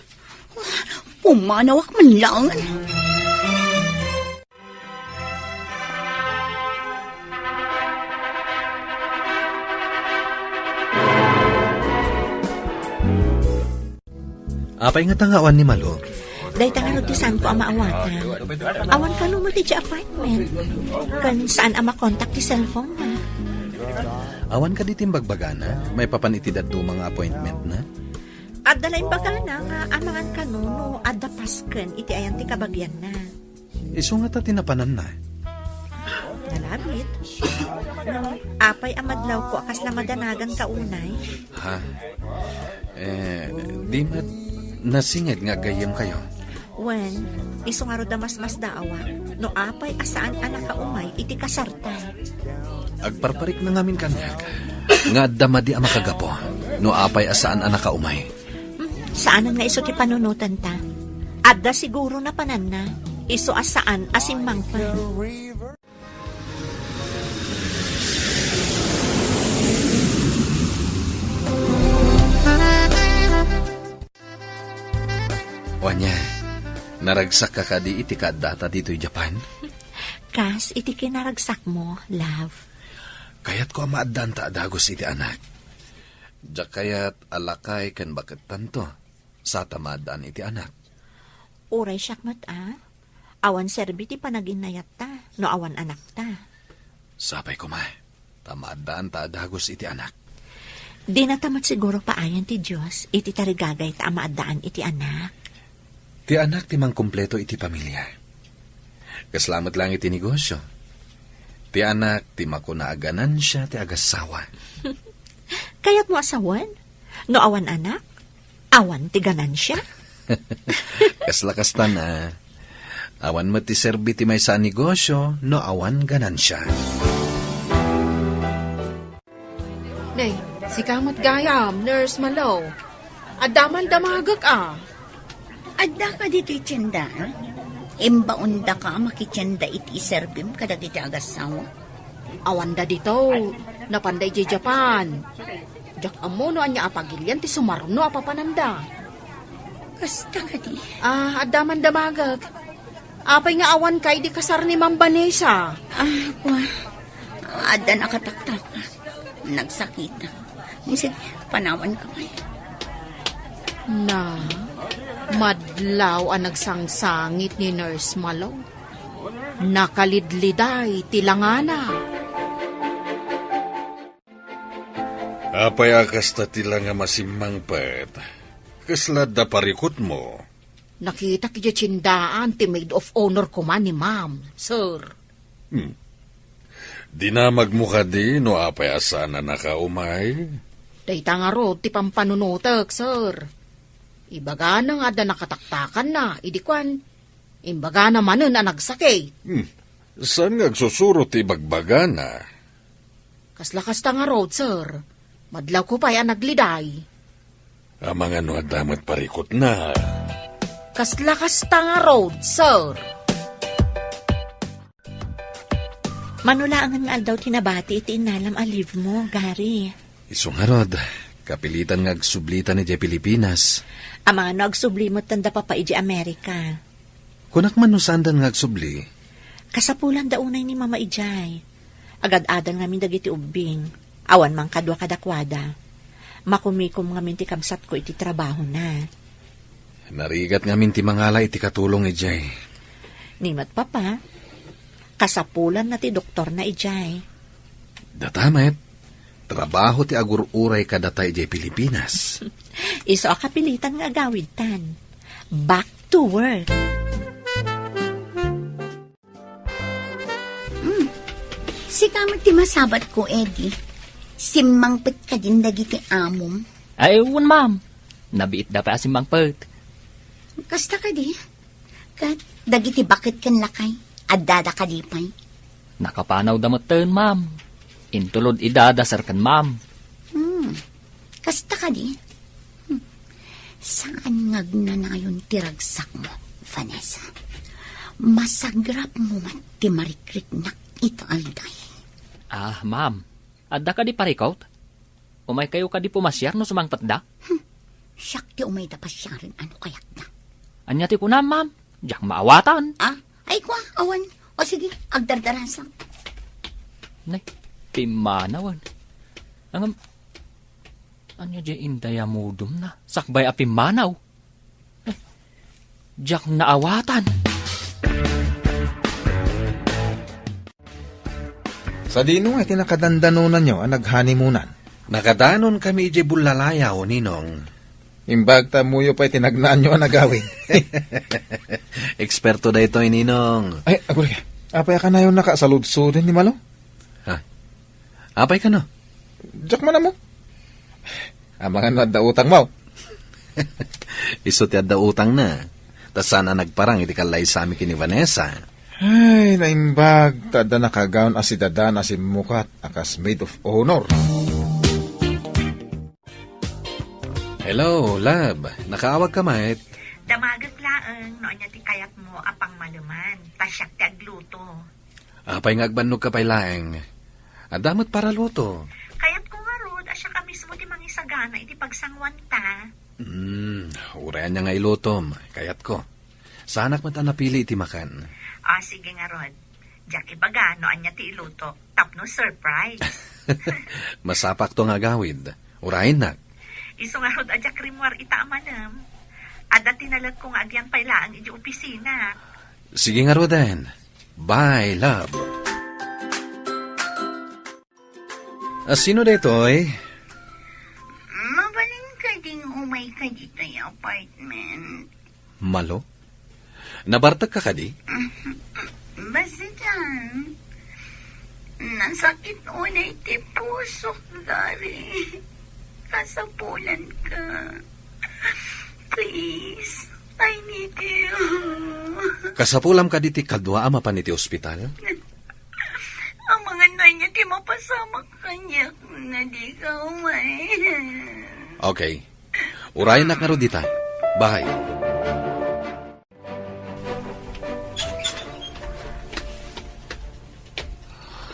Pumanawak man laeng. Apay ngata nga awan ni Malo? Dayta ngarud ti saanko a maawatan. Awan kano met iti apartment. Ken saan a makontak ti cellphone na. Awan kadi ti imbagbagana maipapan iti dadduma nga appointment na? Adda la imbagana nga amangan kano no adda pasken iti ayan ti kabagianna. Isu ngata ti napananna. Nalabit. Apay a madlawko a kasla madanagan ka unay? Ha? Eh, di met nasinged nga aggayyemkayo? Wen, isu ngarud a masmasdaawak no apay a saan a nakaumay iti kasarta. Agparparikna ngamin kaniak nga adda madi a makagapu no apay a saan a nakaumay. Hmm, saanen nga isu ti panunotanta. Adda siguro napananna, isu a saan a simmangpet. Wania, naragsakka kadi iti kaaddata ditoy Japan? Kas iti kinaragsakmo, love. Kayatko a maaddaanta a dagus iti anak. Diak kayat a lakay ken bakettanto, sa ta maaddaan iti anak. Uray siak met a, awan serbi ti panaginnayatta no awan anakta. Sapay koma, ta maaddaanta a dagus iti anak. Dinata met siguro paayan ti Dios iti tarigagayta a maaddaan iti anak. Ti anak ti mangkumpleto iti pamilia. Kasla met laeng iti negosio. Ti anak ti makuna a ganansia ti agassawa. Kayatmo a sawen? No awan anak, awan ti ganansia? Kasla kastan a. Awan met ti serbi ti maysa a negosio no awan ganansia. Nay, sika met gayam, Nurse Malo. Adda man damagek a. Adda ka ditoy tienda, a? Imbaondaka a makitienda iti iserbim kadagiti agassawa? Awanda dito. Napanda idiay Japan. Diak ammo no ania a pagilian ti sumarno a papananda. Kasta kadi? Ah, adda man damagek. Apay nga awan kay di kasar ni Ma'am Vanessa? Ah, kua. Adda nakataktak. Nagsakit. Sige, panawan ka kay. Na, madlaw a nagsangsangit ni Nurse Malo. Nakalidliday ti langana. Apay a kasta ti langa masimmangpet? Kasla adda parikutmo? Nakitak idiay tiendaan ti maid of honor koma ni Ma'am, sir. Hmm. Dinamagmo kadi no apay a saan a nakaumay? Dayta ngarud ti pampanunotek, sir. Ibagana nga adda nakataktakanna, idi kuan, imbagana manen a nagsakit. Hmm. Saan nga agsusuro ti ibagbagana? Kasla kasta ngarud, sir. Madlawko pay a nagliday. Amangan no adda met parikutna. Kasla kasta ngarud, sir. Mano laengen nga aldaw ti nabati iti innalam a leave mo, Gary? Isu ngarud, kapilitan nga agsublitan idiay Pilipinas. Amangan no agsubli metten da Papa idiay Amerika. Kunak man no saandan nga agsubli? Kasapulanda unay ni Mama idiay. Agad-adan ngamin dagiti ubbing. Awan man kadua kadakuada. Makumikom ngamin ti kabsatko iti trabahona. Narigat ngamin ti mangala iti katulong idiay. Ni met Papa, kasapulanna ti doktorna idiay. Data met, trabaho ti agur-uray kadata idiay Pilipinas. Isu a kapilitan nga agawidtan. Back to work. Hmm. Sika met ti masabatko, Eddie. Simmangpet kadin dagiti amom? Ay, wen, ma'am. Nabiitda pay a simmangpet. Kasta kadi? Ket dagiti baket ken lakay, addada kadi pay? Nakapanawda metten, ma'am. Intulod ida da sir ken ma'am. Hmm. Kasta kadi? Hmm. Saan nga agnanayon ti ragsakmo, Vanessa? Masagrapmo met ti marikriknak ita, Alday. Ah, ma'am, adda kadi parikut? Umaykayo kadi pumasiar no sumangpetda? Hmm, siak ti umayda pasiaren a no kayatda. Ania ti kunam, ma'am? Diak maawatan. Ah, ay kua, awan. O sige, agdardarasak. Nay, pimmanawan. Ngem, ania diay indayamudumna? Sakbay a pimmanaw. Nay, diak naawatan. Sadino nga iti nakadandanonanyo a naghanimonan? Nakadanonkami idiay Bullalayaw, Ninong. Imbag ta ammoyo pay ti nagnaanyo a nagawid. Eksperto daytoy, Ninong. Ay, aguraya. Apay a kanayonnaka a saludsodon ni Malo? Ha? Apay kano? Diak man ammo. Amangan no adda utangmo. Isu ti adda utangna. Ta saan a nagparang iti kallaysami ken ni Vanessa. Ay, naimbag, ta adda nakagaon a sidadan a simmukat a kas maid of honor. Hello, love. Nakaawag ka met? Damaget laeng no ania ti kayatmo a pangmaleman, ta siak ti agluto. Apay nga agbannogka pay laeng? Adda met paraluto. Kayatko ngarud a siak a mismo ti mangisagana iti pagsanguanta. Hmm, uray ania nga ilutom, kayatko. Saanak met a napili iti makan. Ah, sige ngarud. Diak ibaga no ania ti iluto, tapno surprise. Masapakto nga agawid. Urayennak. Isu ngarud a diak rimmuar ita a malem. Adda ti nalekko nga agyan pay laeng idiay opisina. Sige ngaruden. Bye, love. A, sino daytoy? Mabalin kading umayka ditoy apartment? Malo? Nabartekka kadi? Basta dian. Nasakit unay ti pusok, Gary. Kasapulanka. Please, I need you. Kasapulam kadi ti kadua a mapan iti ospital? Amangan no ania ti mapasamak kaniak no dika umay. Okay. Urayennak ngarud dita. Bye.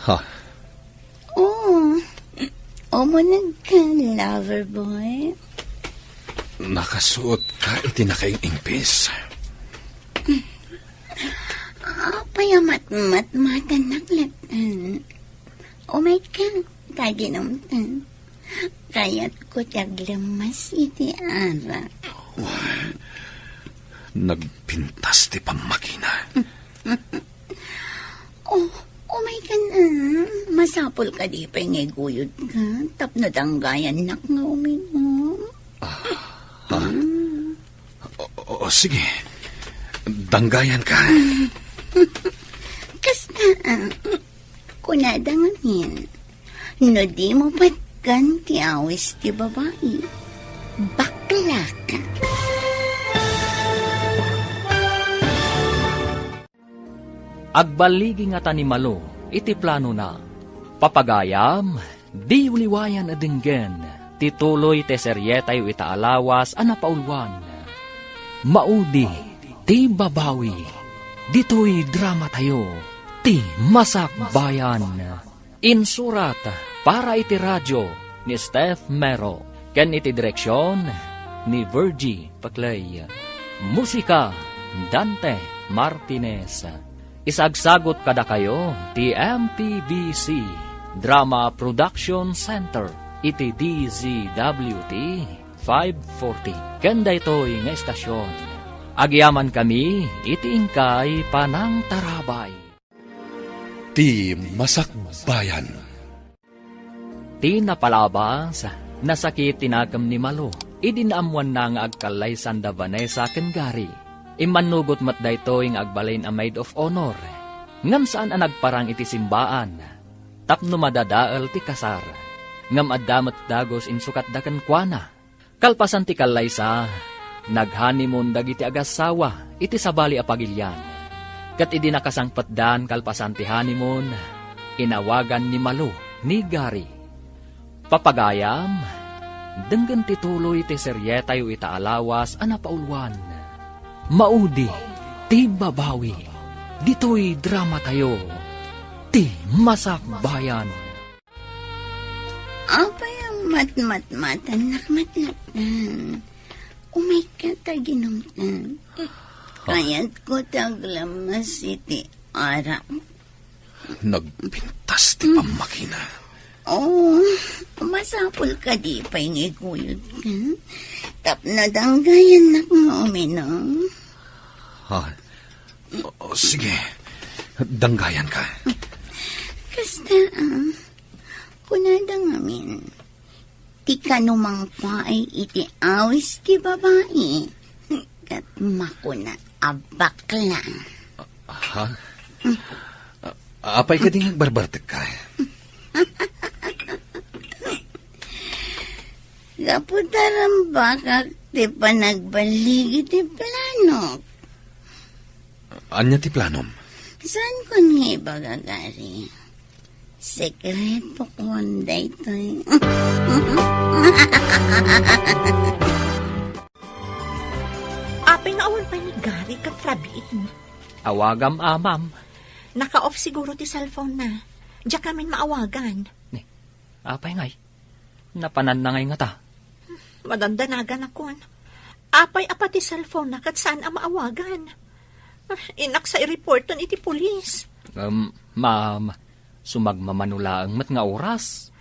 Ha? Oh, umuneg ka, lover boy. Nakasuot ka iti nakaing-ingpis. Apay a matmatmatannak laeng? Umay ka, ta aginumtan. Kayatko ti aglemmas iti arak. Nagpintas ti pammagina. Oh, umay ka na. Masapul kadi pay nga iguyod ka tapno danggayannak nga uminom. Ah, ha? Mm. O, o, o, sige. Danggayan ka. Kasta, ah, kunada ngamin, no di mo patgan ti awis ti babai, bakla ka. Agballigi ngata ni Malo iti planona. Papagayam, diyo liwayan a denggen ti tuloy ti serietayo ita a lawas a napauluan. Maudi ti babawi. Ditoy dramatayo, ti Masakbayan. Insurat para iti radio ni Steph Mero ken iti direksion ni Virgie Paclay. Musika, Dante Martinez. Isagsagot kadakayo ti M P B C Drama Production Center iti D Z W T five forty. Ken daytoy nga estasion, agyamankami iti inkay panangtarabay. Ti Masakbayan. Ti napalabas, nasakit ti nakem ni Malo idi naammoanna nga agkallaysan da Vanessa ken Gary. Immannugot met daytoy nga agbalin a maid of honor, ngem saan a nagparang iti simbaan tapno madadael ti kasar. Ngem adda met dagus insukatda kenkuana. Kalpasan ti kallaysa, nag-honeymoon dagiti agassawa iti sabali a pagilian. Ket idi nakasangpetdan kalpasan ti honeymoon, inawagan ni Malo ni Gary. Papagayam, denggen ti tuloy ti serietayo ita a lawas a napauluan. Maudi ti babawi. Ditoy dramatayo, ti Masakbayan. Apay a matmatmatannak met latta? Umayka ta ginumtan. Kayatko ti aglammas iti arak. Nagpintas ti pammakina. Oh, masapul kadi pay nga iguyodka? Tapno danggayannak nga uminom. Ha? O, sige. Danggayanka. Kasta, ah. Kunada ngamin, ti kano mangpaay iti awis ti babai, ket makuna a bakla. Ha? A-, apay kadi nga agbarbartekka? Gapu ta rambakak ti panagballig iti planok. Ania ti planom? Saan ko nga ibaga, Gary? Sekreto ko daytoy. Apay nga awan pay ni Gary ket Rabin? Awagam, amam. Naka-off siguro ti cellphone na. Diak amin maawagan. Ni, apay ngay? Napananna ngay ngata? Madandanagan akon. Apay a pati cellphone na ket saan a maawagan? Ah, innak sa i-reporten iti pulis. Um, ma'am, sumagmamano laeng met nga oras.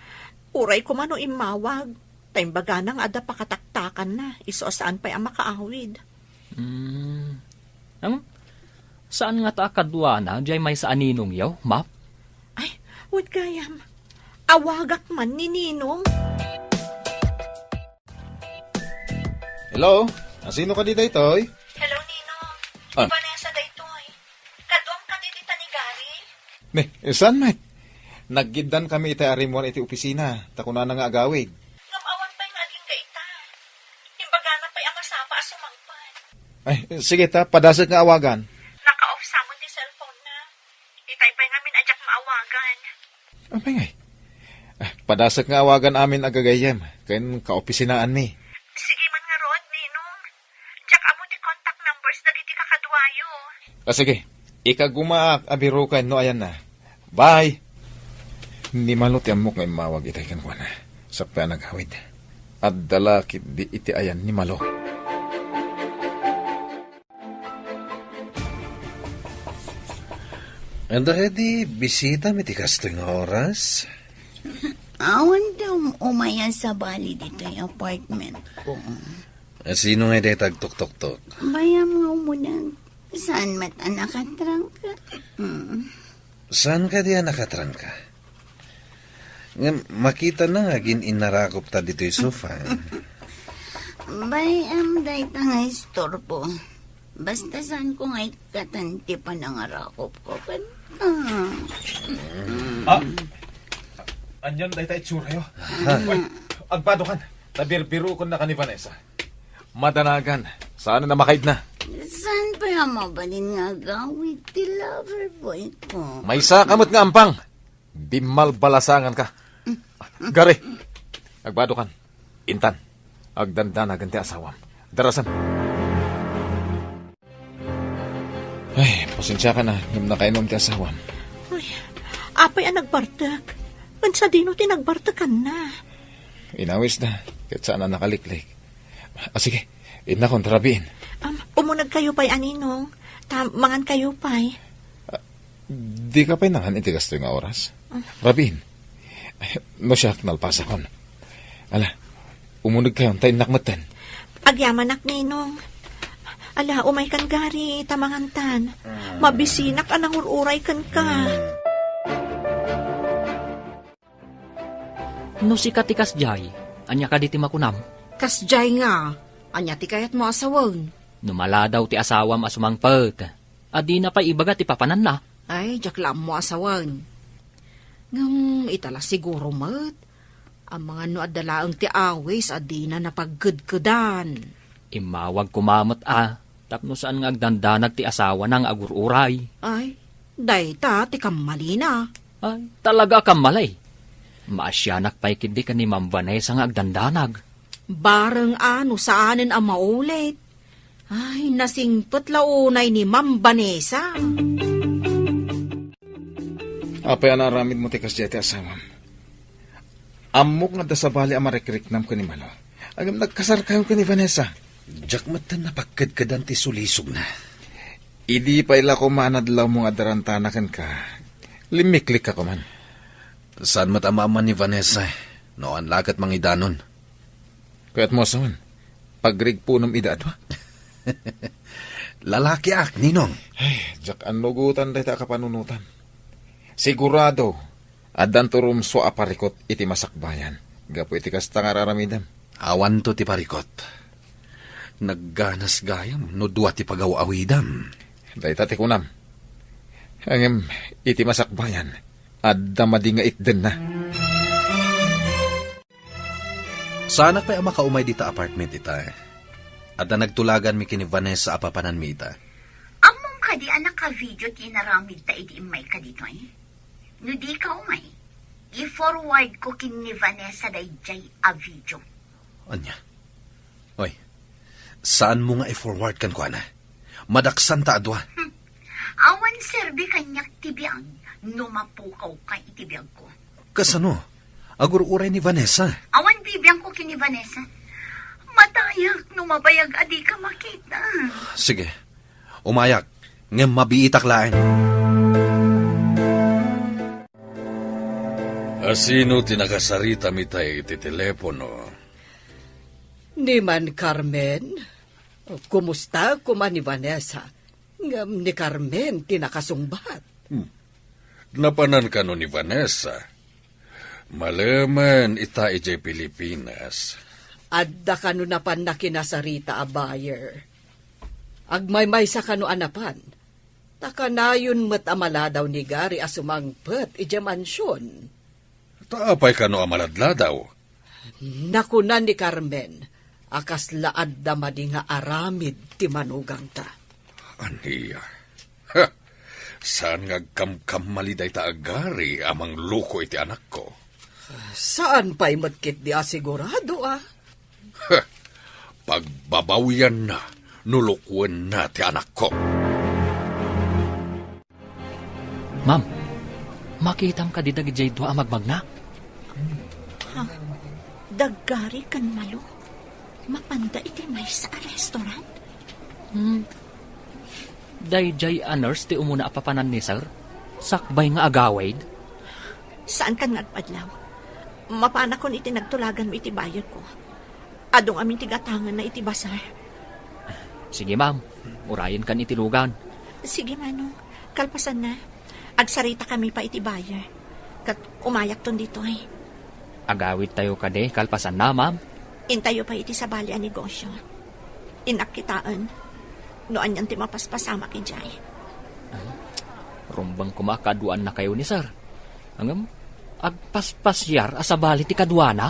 Uray koma no immawag, ta imbagana nga adda pakataktakanna, isu a saan pay a makaawid. Hmm. Ang, saan ngata a kaduana, diay maysa a ninongyo, Map? Ay, wen gayam. Awagak man ni Ninong. Hello? Asino kadi daytoy? Hello, Ninong. Ah. Vanessa daytoy. Kaduam kadi dita ni Gary? Ne, saan met? Naggiddan kami iti arimmuar iti opisina, ta kunana nga agawid. Ngem awan pay nga agingga ita. Imbagana pay a masapa a sumangpet. Ay, sige ta, padasek nga awagan. Naka-off sa met ti cellphone na. Itay pay ngamin a diak maawagan. Apay ngay? Ah, padasek nga awagan amin a gagayyem ken kaopisinaanmi. Sige man ngarud, Ninong. Diak ammo ti contact numbers dagiti kakaduayo. Ah, sige. Ikagumaak a biroken no ayanna. Bye! Ni Malo ti ammok nga immawag itay kenkuana. Sapay a nagawid. Adda la ketdi iti ayan ni Malo. Adda kadi bisitam iti kastoy nga oras? Awan ti um-, umay a sabali ditoy apartment ko. Sino ngay dayta agtuktoktok? Bayam nga umuneg. Saan met a nakatrangka? Mm. Saan kadi a nakatrangka? Ngem makitana nga agin-inarakop ta ditoy sofa. Bay-am dayta nga istorbo. Basta saan ko nga ikkatan ti panangarakop ko kenka. Ah, anian dayta itsurayo? Ay, agbadokan. Ta birbiroken naka ni Vanessa. Madanagan. Saan a makaidna? Saan pay a mabalin nga agawid ti lover boy ko? Maysa ka met nga ampang. Bimmalbalasangan ka. Gary, agbadokan. Intan, agdandanagan ti asawam. Darasem. Ay, pasensiakan a, ngem nakainom ti asawam. Ay, apay a nagbartek? Wen sadino ti nagbartekanna? Inawisda, ket saan a nakaliklik. Ah, sige, innakon ta rabiin. Um, umunegkayo pay a Ninong, ta mangankayo pay. Ah, dika pay nangan iti kastoy nga oras? Ah. Rabiin, no siak, nalpasakon. Ala, umunegkayon ta innak metten. Agyamanak, Ninong. Ala, umaykan, Gary, ta mangantan. Mabisinak a nangur-uray kenka. No sika ti kasdiay, ania kadi ti makunam? Kasdiay nga, ania ti kayatmo a sawen? No maladaw ti asawam a sumangpet, a dina pay ibaga ti papananna? Ay, diak la ammo a sawen. Ngem ita la siguro met, amangan no adda laeng ti awis a dina napagkedkedan. Immawag koma met a, tapno saan nga agdandanag ti asawana nga agur-uray. Ay, dayta ti kammalina. Ay, talaga a kammalay. Maasianak pay ketdi ken ni Ma'am Vanessa nga agdandanag. Bareng a no saanen a maulit. Ay, nasingpet la unay ni Ma'am Vanessa. Apay a naaramidmo ti kasdiay ti asawam? Ammok nga adda sabali a marikriknam ken ni Malo. Ngem nagkasarkayon ken ni Vanessa. Diak metten napagkedkedan ti sulisogna. Idi pay la koma a nadlawmo nga adda rantana kenka, limmiklikka koman. Saan met a maamman ni Vanessa, no awan la ket mangidanon. Kayatmo a sawen, pagrigpunom ida a dua? Lalakiak, Ninong. Ay, diak annugotan dayta a kapanunotan. Sigurado, addanto rumsua a parikot iti masakbayan gapu iti kasta nga ar-aramidem. Awanto ti parikot. Nagganas gayam no dua ti pagaw-awidam. Dayta ti kunam. Ngem iti masakbayan, adda madi nga itdenna. Saanak pay a makaumay dita apartment ita. Adda nagtulaganmi ken ni Vanessa a papananmi ita. Ammom kadi a naka-video ti inaramidta idi immayka ditoy? No dika umay, i-forward ko ken ni Vanessa daydiay a video. Ania? Oy, saanmo nga i-forward kenkuana? Madaksanta a dua. Hmm. Awan serbi kaniak ti biag no mapukawka iti biagko. Kasano? Agur-uray ni Vanessa. Awan bibiangko ken ni Vanessa. Matayak no mabayag a dika makita. Sige. Umayak, ngem mabiitak laeng. Asino ti nakasaritam ita iti telepono? Ni Man Carmen? Kumusta koma ni Vanessa? Ngem ni Carmen ti nakasungbat. Hmm. Napanan kano ni Vanessa? Malemen ita idiay Pilipinas. Adda kano napanna kinasarita a buyer. Agmaymaysa kano a napan. Ta kanayon met a maladaw ni Gary a sumangpet idiay mansion. Ta apay kano a maladladaw? Nakuna ni Carmen a kasla adda madi nga aramid ti manugangta. Ania? Ha! Saan nga agkamkamali dayta a Gary a mangloko iti anakko? Saan pay met ketdi a sigurado, a? Ha! Pagbabawianna no lukuenna ti anakko. Ma'am, makitam kadi dagidiay dua a magmagna? Ha? Da Gary ken Malo? Mapanda iti maysa a restaurant? Hmm. Daydiay a nurse ti umuna a papanan ni Sir? Sakbay nga agawid? Saankan nga agpadlaw. Mapanakon iti nagtulaganmo iti buyer ko. Adu ngamin ti gatangenna iti basar. Sige, ma'am. Urayenkan iti lugan. Sige, Manong. Kalpasanna, agsaritakami pay iti buyer. Ket umayakton ditoy. Agawidtayo kadi kalpasanna, ma'am? Intayo pay iti sabali a negosio. Innak kitaen no anian ti mapaspasamak idiay. Rumbeng koma a kaduannakayo ni Sir. Ngem, agpaspasiar a sabali ti kaduana?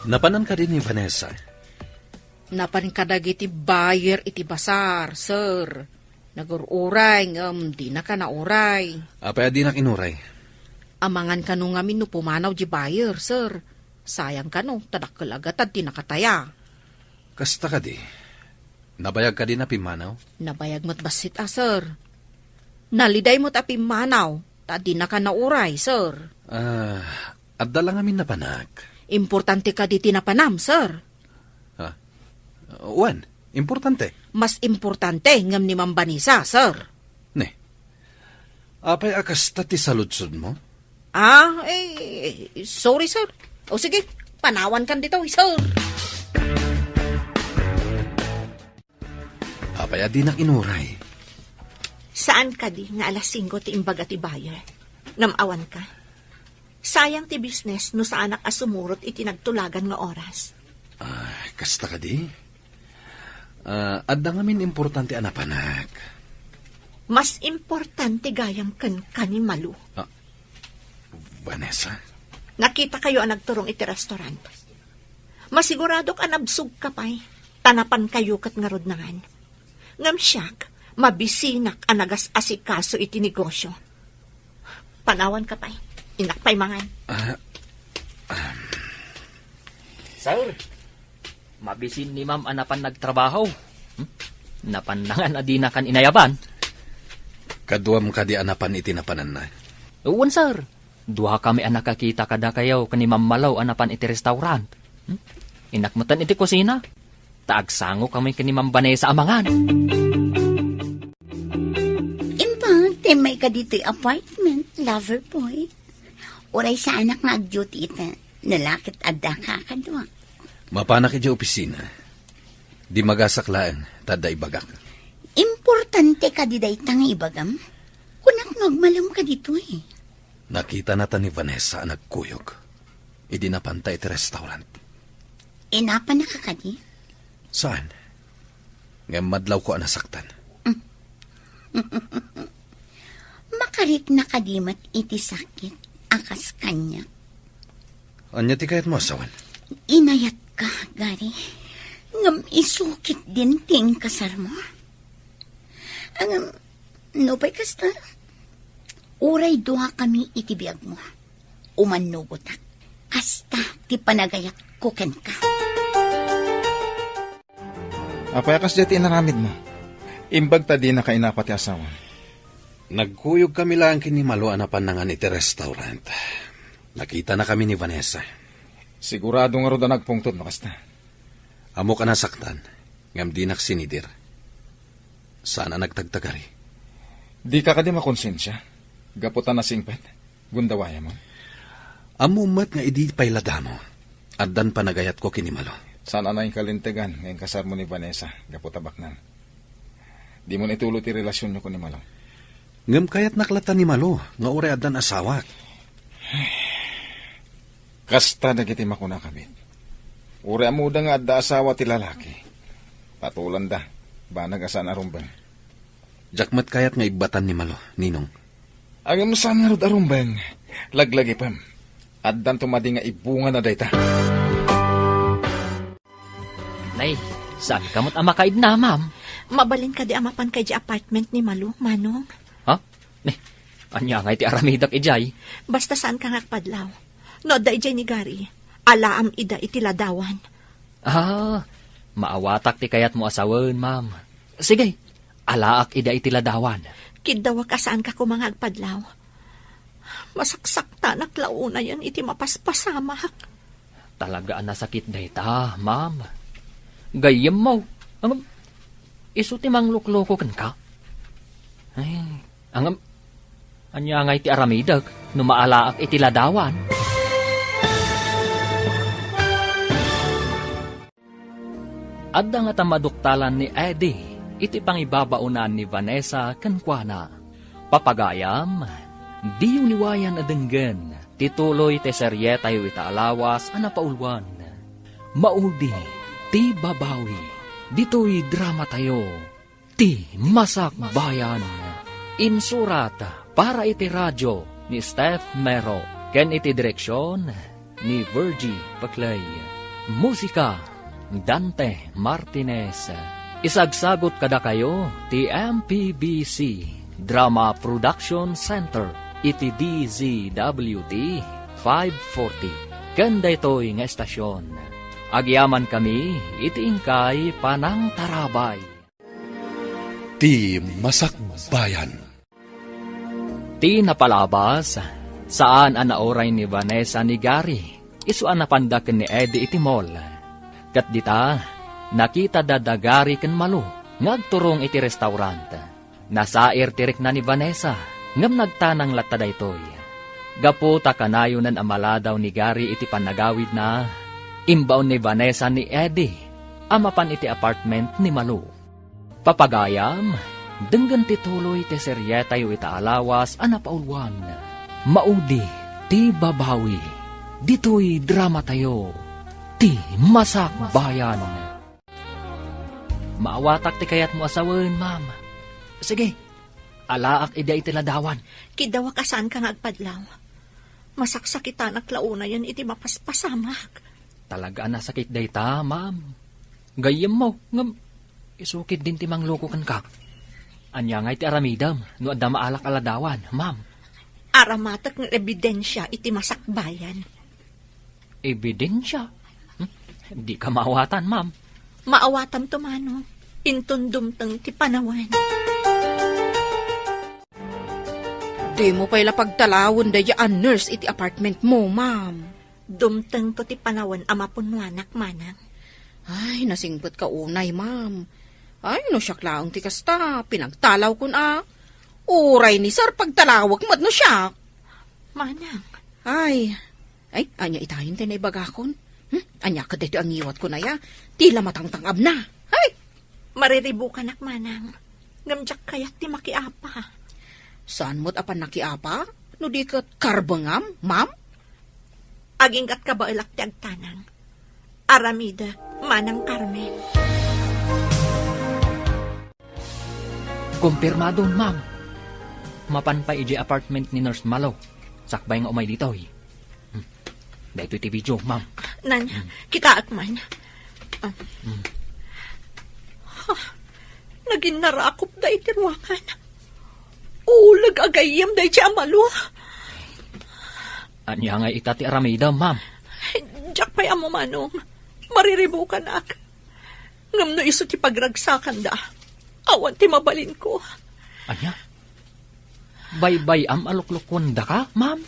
Napanan kadi ni Vanessa? Napan kadagiti buyer iti basar, sir. Nagur-uray ngem dinaka nauray. Apay a dinak inuray? Amangan kano ngamin no pumanaw di buyer, sir. Sayang kano, ta dakkel a gatad ti nakataya. Kasta kadi? Nabayag kadi a pimmanaw? Nabayag met bassit a, sir. Naliday met a pimmanaw, ta dinaka nauray, sir. Ah, adda la ngamin napanak. Importante kadi ti napanam, sir? Ha? Wen, importante. Mas importante ngem ni Ma'am Vanessa, sir. Ne. Apay a kasta ti saludsodmo? Ah, eh, sorry, sir. O sige, panawankan ditoy, sir. Apay a dinak inuray? Saan kadi nga alas singko ti imbaga ti buyer? Ngem awanka. Sayang ti business no saanak a sumurot iti nagtulagan nga oras. Ah, kasta kadi? Ah, adda ngamin importante a napanak. Mas importante gayam kenka ni Malu. Ah, Vanessa? Nakitakayo a nagturong iti restaurant. Masiguradok a nabsogka pay, ta napankayo ket ngarud nangan. Ngem siak, mabisinak a nagas-asikaso iti negosio. Panawanka pay. Innak pay mangan. Ah, um. Sir, mabisin ni Ma'am a napan nagtrabaho. Hmm? Napan nangan a dinakan inayaban. Kaduam kadi a napan iti napananna? Wen, sir. Duakami a nakakita kadakayo ken ni Ma'am Malo a napan iti restaurant. Hmm? Innak metten iti kusina. Ta agsangokami ken ni Ma'am Vanessa a mangan. Imbag, timmay ka ditoy apartment, lover boy. Uray saanak nga ag-duty ita, no la ket adda ka kadua. Mapanak idiay opisina. Dimagasak laeng, ta adda ibagak. Importante kadi dayta nga ibagam? Kunak no agmalem ka ditoy. Nakitanata ni Vanessa a nagkuyog idi napanta iti restaurant. Inapannaka kadi? Saan. Ngem madlawko a nasaktan. Makarikna kadi met iti sakit a kas kaniak? Ania ti kayatmo a sawen? Inayatka, Gary. Ngem isu ketdin ti inkasarmo. Ngem, nupay kasta, uray duakami iti biagmo. Umannugotak. Kasta ti panagayatko kenka. Apay a kasdiay ti inaramidmo? Imbag ta dinaka inapa ti asawam. Nagkuyogkami laeng ken ni Malo a napan nangan iti restaurant. Nakitanakami ni Vanessa. Sigurado ngarud a nagpungtot no kasta. Ammok a nasaktan, ngem dinak sinidir. Saan a nagtagtagari. Dika kadi makonsensia? Gapu ta nasingpet? Gundawayam? Ammom met nga idi pay la damo, addan panagayatko ken ni Malo. Saan a nainkalintegan nga inkasarmo ni Vanessa gapu ta baknang. Dimon ituloy ti relasionyo ken ni Malo. Ngem kayatnak latta ni Malo nga uray addan asawak. Kasta dagiti makuna, kabit. Uray ammoda nga adda asawa ti lalaki, patulanda, banag a saan a rumbeng. Diak met kayat nga ibbatan ni Malo, Ninong. Ngem saan ngarud a rumbeng, laglagipem. Addanto madi nga ibungana dayta. Nay, saanka met a makaidna, ma'am? Mabalin kadi a mapanka idiay apartment ni Malo, Manong? Ha? Nay, ania ngay ti aramidek idiay? Basta saanka nga agpadlaw. No adda idiay ni Gary, alaam ida iti ladawan. Ah, maawatak ti kayatmo a sawen, ma'am. Sige, alaak ida iti ladawan. Kiddawak a saanka koma nga agpadlaw. Masaksaktanak la unayen iti mapaspasamak. Talaga a nasakit dayta, ma'am. Gayyemmo, ngem isu ti manglukloko kenka. Ay, ngem, ania ngay ti aramidek no maalaak iti ladawan? Adda ngata maduktalan ni Eddie iti pangibabaonan ni Vanessa kenkuana. Papagayam, diyo liwayan a denggen ti tuloy ti serietayo ita a lawas a napauluan. Maudi ti babawi ditoy dramatayo. Ti Masakbayan. Insurat para iti radio ni Steph Mero ken iti direksion ni Virgie Paclay. Musika, Dante Martinez. Isagsagot kadakayo ti M P B C Drama Production Center iti D Z W T five forty. Ken daytoy nga estasion, agyamankami iti inkay panangtarabay. Ti Masakbayan. Ti napalabas, saan a nauray ni Vanessa ni Gary isu a napanda ken ni Eddie iti mall. Ket dita, nakitada da Gary ken Malu nga agturong iti restaurant. Nasair ti rikna ni Vanessa, ngem nagtanang latta daytoy. Gapu ta kanayonan a maladaw ni Gary iti pannagawidna, imbaon ni Vanessa ni Eddie a mapan iti apartment ni Malu. Papagayam, denggen ti tuloy ti serietayo ita a lawas a napauluan. Maudi ti babawi ditoy dramatayo, Ti Masakbayan. Maawatak ti kayatmo a sawen, ma'am. Sige, alaak ida iti ladawan. Kiddawak a saanka nga agpadlaw. Masaksakitanak la unayen iti mapaspasamak. Talaga a nasakit dayta, ma'am. Gayyemmo, ngem isu ketdin ti mangluko kenka. Ania ngay ti aramidem no adda maalak a ladawan, ma'am? Aramatek nga ebidensia iti masakbayan. Ebidensia? Hmm? Dika maawatan, ma'am. Maawatam to, Manong. Inton dumteng ti panawen. Dimo pay la pagtalawen daydiay a nurse iti apartment mo, ma'am. Dumtengto ti panawen a mapunnoanak, manang. Ay, nasingpetka unay, ma'am. Ay, no siak laeng ti kasta, pinagtalawkon a. Uray ni sir, pagtalawek met no siak. Manang. Ay, ay, ania itayen ti naibagakon? Hmm? Ania ket daytoy a ngiwatkon aya? Ti la matangtang-abna. Ay! Mariribukanak, manang. Ngem diak kayat ti makiapa. Saan met a pannakiapa? No di ket karbengam, ma'am? Agingga't kabaelak ti agtanang. Aramidek, Manang Carmen. Kumpirmado, ma'am. Mapan pay idiay apartment ni Nurse Malo, sakbay nga umay ditoy. Hmm. Daytoy ti video, ma'am. Nan, Hmm. kitaak man. Ah. Hmm. Ha, naginnarakopda iti ruangan. Uleg a gayyem daydiay a Malo. Ania ngay ita ti aramidem, ma'am? Diak pay ammo, manong. Mariribukanak. Ngem no isu ti pagragsakanda, awan ti mabalinko. Ania? Baybay-am a luklukuendaka, ma'am?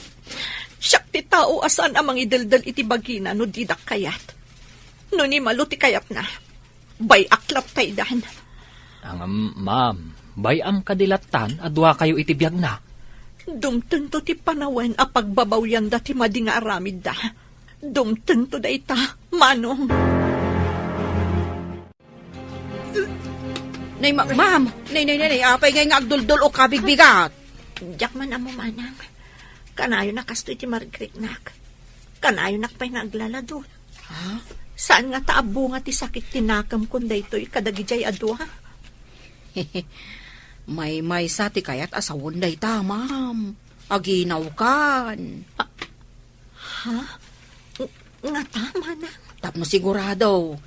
Siak ti tao a saan a mangideldel iti bagina no didak kayat. No ni Malo ti kayatna, bay-ak latta idan. Ngem, ma'am, bay-am kadi lattan a duakayo iti biagna? Dumtengto ti panawen a pagbabawyanda ti madi nga aramidda. Dumtengto dayta, manong. Nay, ma-, ma'am! Nay, nay, nay, nay, apay ngay nga agduldul o kabigbigat? Diak man ammo, manang. Kanayon a kastoy ti marikriknak. Kanayonak pay nga aglaladul. Ha? Saan nga ta abbunga ti sakit ti nakemkon daytoy kadagidiay a dua? Maymaysa ti kayat a sawen dayta, ma'am. Aginawkan. Ha? Ng-, ngata, manang? Tapno sigurado,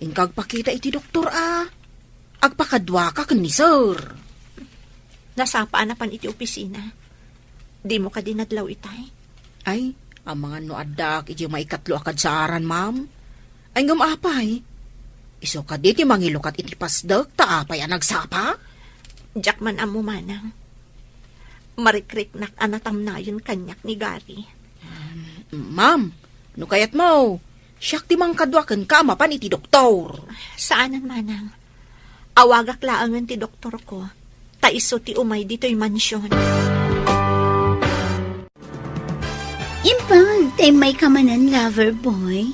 inka agpakita iti doktor a agpakaduaka ken ni sir. Nasapa a napan iti opisina. Dimo kadi nadlaw itay? Ay, amangan no addaak iti maikatlo a kadsaaran, ma'am. Ay, ngem apay? Isu kadi ti mangilukat iti pasdek ta apay a nagsapa? Diak man ammo, manang. Marikriknak a natamnayen kaniak ni Gary. Um, ma'am, no kayatmo, siak ti mangkadua kenka a mapan iti doktor. Saanen, manang. Awagak laengen ti doktorko, ta isu ti umay ditoy mansion. Imbag ta immayka manen, lover boy.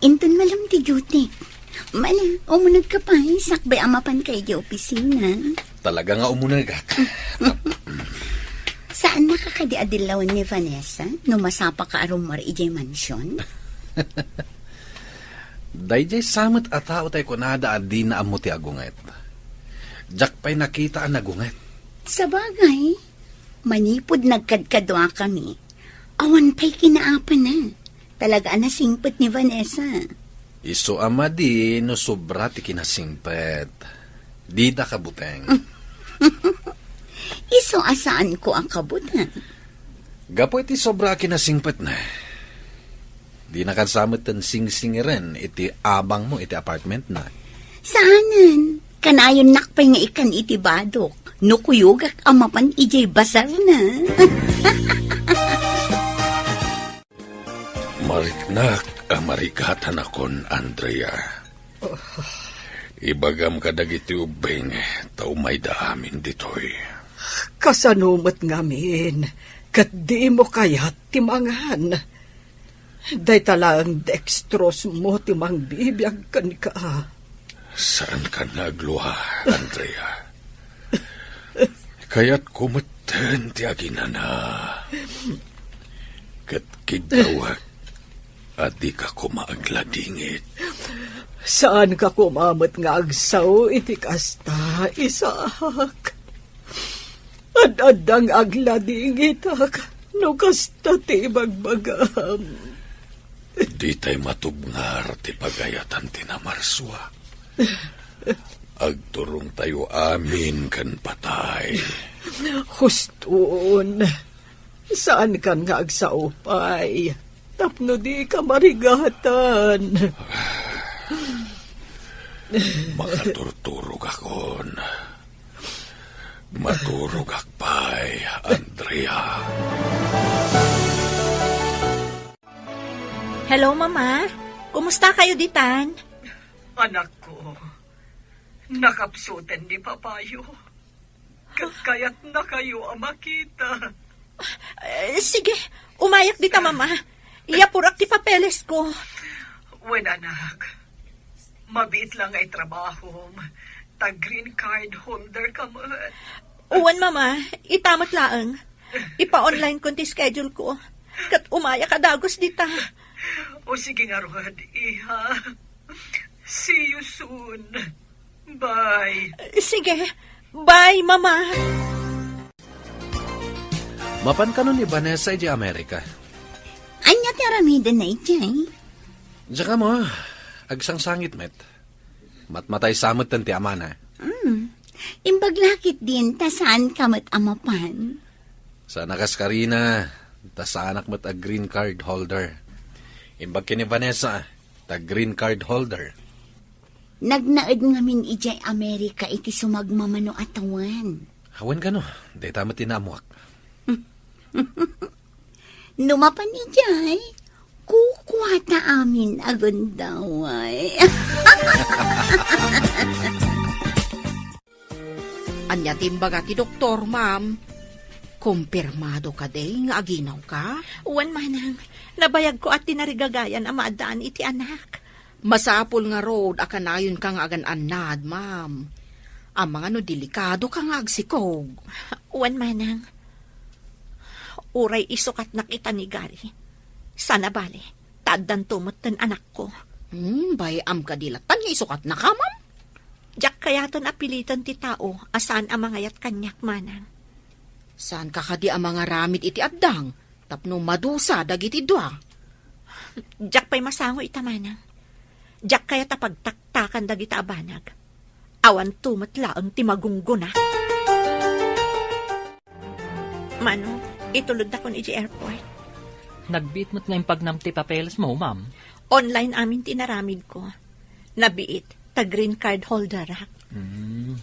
Inton malem ti duty. Mala, umunegka pay, sakbay a mapanka idiay opisina. Talaga nga umunegak. Saannaka kadi a dillawen ni Vanessa no masapaka a rummuar idiay mansion? Daydiay sa met a tao tay kunada a dina ammo ti agunget. Diak pay nakita a nagunget. Sabagay, manipud nagkadkaduakami, awan pay kinaapana. Talaga a nasingpet ni Vanessa. Isu a madi no sobra ti kinasingpet. Dida kabuteng. Isu a saanko a kabuteng. Gapu iti sobra a kinasingpetna, dinaka sa metten singsingiren iti abangmo iti apartmentna. Saanen, kanayonnak pay nga ikkan iti badok no kuyogak a mapan idiay basarna. Mariknak a marigatanakon, Andrea. Ibagam kadagiti ubbing ta umayda amin ditoy. Kasano met ngamin ket dimo kayat ti mangan? Dayta laeng dextrose mo ti mangbibiag kenka. Saankan nga aglua, Andrea. Kayatko metten ti aginana. Ket kiddawek a dika koma agladingit. Saanka koma met nga agsao iti kasta, Isaac. Ad-adda nga agladingitak no kasta ti ibagbagam. Ditay matubngar ti pagayatan ti namarsua. Agturongtayo amin ken patay. Huston, saankan nga agsao pay tapno dika marigatan. Makaturturogakon. Maturogak pay, Andrea. Hello, Mama. Kumusta kayo ditan? Anakko, nakapsuten ni Papayo. Ket kayatna kayo a makita. Eh, sige, umayak dita, Mama. Iyapurak ti papeles ko. Wen, anak. Mabiit lang nga itrabahom. Ta green card holder ka met. Wen, Mama. Ita met laeng. Ipa-online kon ti schedule ko. Ket umayak a dagus dita. O sige ngarud, iha. See you soon. Bye. Sige. Bye, Mama. Mapan kano ni Vanessa idiay Amerika? Ania ti aramidenna idiay? Diak ammo, agsangsangit met. Matmatay sa metten ti amana. Hmm. Imbag la ketdin ta saan ka met a mapan. Saan a kas karina, ta saanak met a green card holder. Imbag ken ni Vanessa, ta green card holder. Nagnaed ngamin idiay Amerika iti sumagmamano a tawen. Awan kano, dayta met ti naammuak. No mapan idiay, kukuata amin a gundaway. Ania ti imbaga ti doktor, ma'am? Kumpirmado kadi nga aginawka? Wen, manang. Nabayagko a tinarigagayan a maaddaan iti anak. Masapul ngarud a kanayonka nga agan-annad, ma'am. Amangan no delikadoka nga agsikog. Wen, manang. Uray isukatnak ita ni Gary. Saan a bale, ta addanto metten anakko. Hmm, bay-am kadi latta nga isukatnaka, ma'am? Diak kayaten a piliten ti tao a saan a mangayat kaniak, manang. Saanka kadi a mangaramid iti addang tapno madusa dagiti dua? Diak pay masango ita, manang. Diak kayat a pagtaktakan dagita a banag. Awanto met laeng ti magunggona. Mano, itulodakon idiay airport. Nagbiit met nga impagnam ti papelesmo, ma'am. Online amin ti inaramidko. Nabiit, ta green card holderak. Hmm.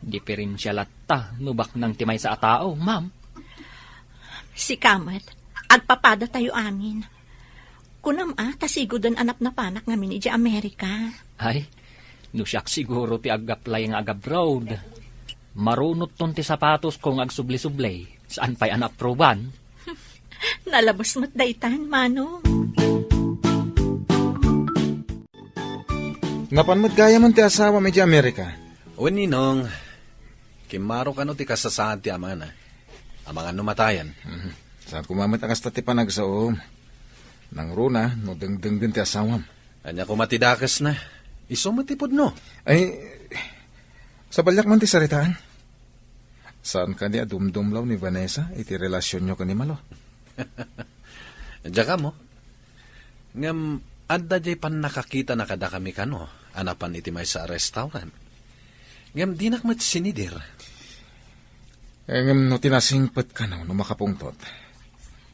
Diferensia latta no baknang ti maysa a tao, ma'am. Sika met, agpapadatayo amin. Kunam a, ta sigoden a napnapanak ngamin idiay Amerika. Ay, no siak siguro ti ag-apply nga ag-abroad. Marunotton ti sapatosko nga agsubli-subli, saan pay a naapruban. Nalabas met daytan, Manong. Napan met gayam ti asawam idiay Amerika? Wen, Ninong, kimmaro kano ti kasasaad ti amana. Amangan no matayen. Mhm. Saan koma met a kasta ti panagsaom. Nangruna no dengdenggen ti asawam. Ania koma ti dakesna? Isu met ti pudno. Ay, sabaliak man ti saritaan. Saan kadi a dumdumlaw ni Vanessa iti relasionyo ken ni Malo? Diak ammo. Ngem adda diay pannakakitana kadakami kano a napan iti maysa a restaurant. Ngem dinak met sinidir. Ngem no ti nasingpet kano no makapungtot,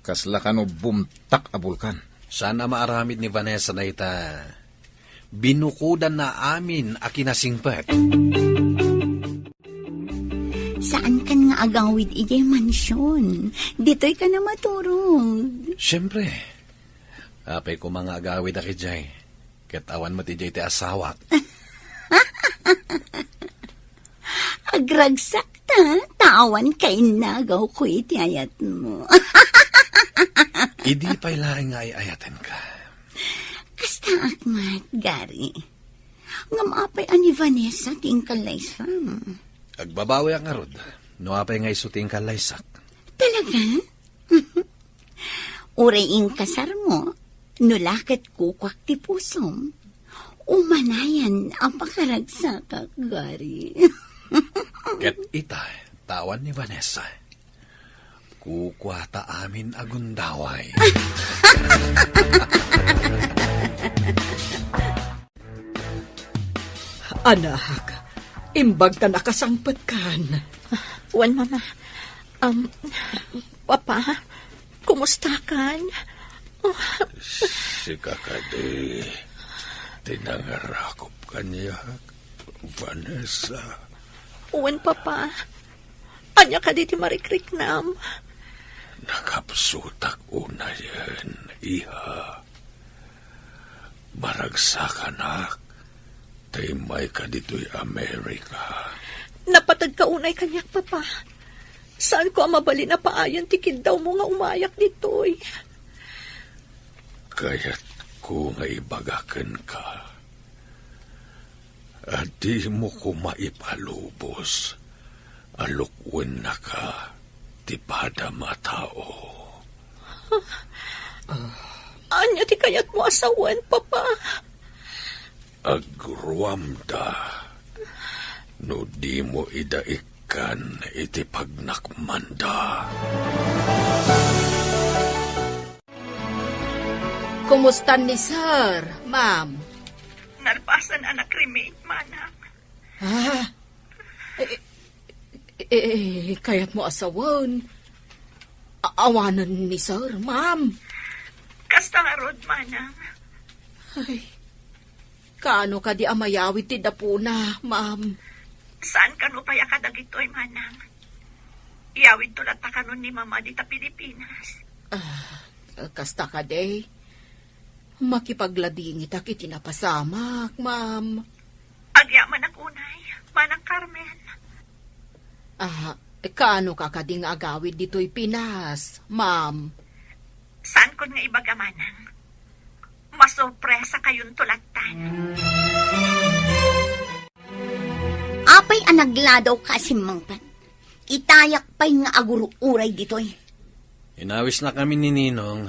kasla kano bumtak a bulkan. Saan a maaramid ni Vanessa dayta? Binukodanna amin a kinasingpet. Saankan nga agawid idiay mansion. Ditoy ka na maturog. Siyempre. Apay koma nga agawidak idiay. Ket awan met idiay ti asawak. Agragsakta, ta awan kainnagawko iti ayatmo. Idi pay laeng nga ay-ayatenka. Kastaak met, Gary. Ngem apay a ni Vanessa ti inkallaysam? Agbabawiak ngarud, no apay nga isu ti inkallaysak. Talaga? Uray inkasarmo, no la ket kukuak ti pusom, umanayan a pakaragsakak, Gary. Ket ita, ta awan ni Vanessa. Kukuata amin a gundaway. Anak, imbag ta nakasangpetkan. Wen, Mama. Um, Papa, kumustakan? Sika kadi ti nangarakop kaniak, Vanessa. Wen, Papa. Ania kadi ti marikriknam? Nakapsutak unayen, iha. Maragsakanak ta immayka ditoy Amerika. Napateg ka unay kaniak, Papa. Saanko a mabalin a paayen ti kiddawmo nga umayak ditoy. Kayatko nga ibaga kenka a dimo koma ipalubos a lukuennaka ti padam a tao. Ania ti kayatmo a sawen, Papa? Agruamda no dimo ida ikkan iti pagnakmanda. Kumusta ni Sir, Ma'am? Nalpasan a nakremate, Manang. Ah? Eh, eh, eh, kayatmo a sawen? A-, awanen ni Sir, Ma'am. Kasta ngarud, Manang. Ay, kaano kadi a mayawid ti dapuna, Ma'am? Saan kano pay a kadagitoy, Manang? Iyawidto latta kanon ni Mama dita Pilipinas. Ah, kasta kadi? Makipagladingitak iti napasamak, Ma'am. Agyamanak unay, Manang Carmen. Ah, kaano ka kadi nga agawid ditoy Pinas, Ma'am? Saankon nga ibaga, Manang. Masurpresakayonto lattan. Apay a nagladaw ka a simmangpet? Itayak pay nga agur-uray ditoy. Inawisnakami ni Ninong,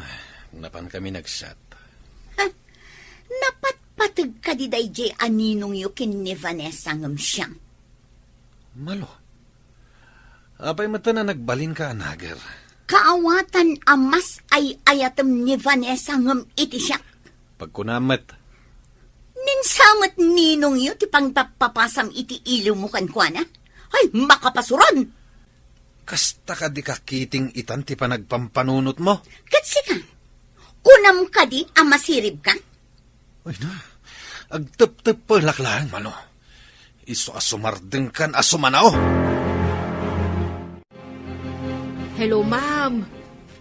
napankami nagset. Ha? Napatpateg kadi daydiay a ninongyo ken ni Vanessa ngem siak? Malo. Apay met a nagbalinka a nager? Kaawatan a mas ay-ayatem ni Vanessa ngem iti siak. Pagkunam met. Ni Sir met ninongyo ti pangpappapasam iti iliwmo kenkuana? Ay, makapasuron! Kasta kadi kakiting itan ti panagpampanunotmo? Ket sika, kunam kadi a masiribka? Ay na, agtepteppelak laeng, Malo. Isu a sumardengkan a sumanao. Hello, ma'am.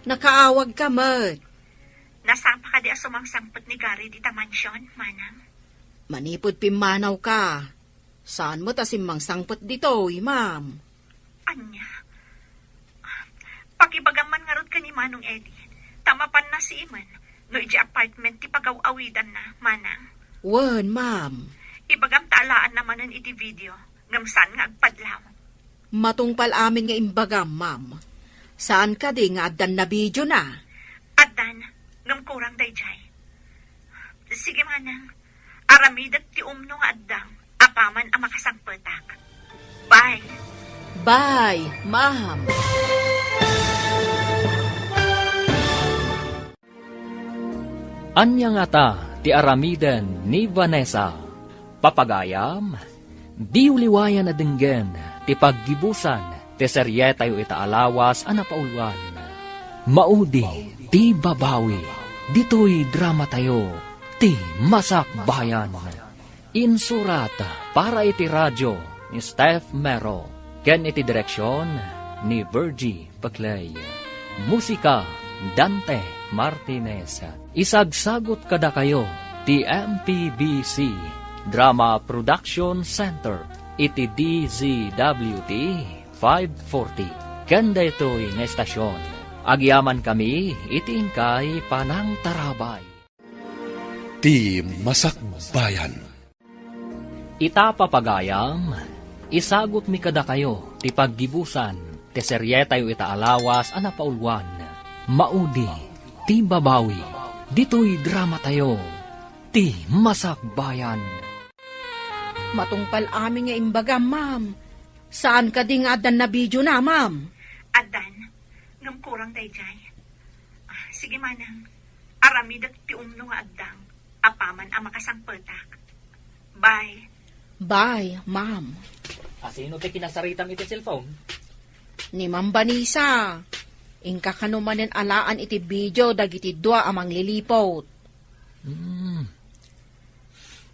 Nakaawagka met. Nasapa kadi a sumangsangpet ni Gary dita mansion, Manang? Manipud pimmanawka, saan met a simmangsangpet ditoy, ma'am. Ania? Pakibagam man ngarud ken ni Manong Eddie, ta mapanna simen no idiay apartment ti pagaw-awidanna, Manang. Wen, ma'am. Ibagam ta alaanna manen iti video, ngem saan nga agpadlaw. Matungpal amin nga imbagam, ma'am. Saan kadi nga addan nabidiona? Addan, ngem kurang daydiay. Sige, Manang. Aramidek ti umno nga addang apaman a makasangpetak. Bye. Bye, ma'am. Ania ngata ti aramiden ni Vanessa? Papagayam, diyo liwayan a denggen ti paggibusan ti serietayo ita a lawas a napauluan. Maudi ti babawi ditoy dramatayo, ti Masakbayan. Insurat para iti radio ni Steph Mero ken iti direksion ni Virgie Paclay. Musika, Dante Martinez. Isagsagut kadakayo ti M P B C Drama Production Center iti D Z W T five forty. Ken daytoy nga estasion, agyamankami iti inkay panangtarabay. Ti Masakbayan. Ita, papagayam, isagutmi kadakayo ti paggibusan ti serietayo ita a lawas a napauluan. Maudi ti babawi ditoy dramatayo, ti Masakbayan. Matungpal amin nga imbagam, ma'am. Saan kadi nga addan nabidiona, ma'am? Addan, ngem kurang daydiay. Ah, sige, Manang. Aramidek ti umno nga addang apaman a makasangpetak. Bye. Bye, ma'am. Asino ti kinasaritam iti cellphone? Ni Ma'am Vanessa. Inka kano manen alaan iti video dagiti dua a mangliliput. Hmm.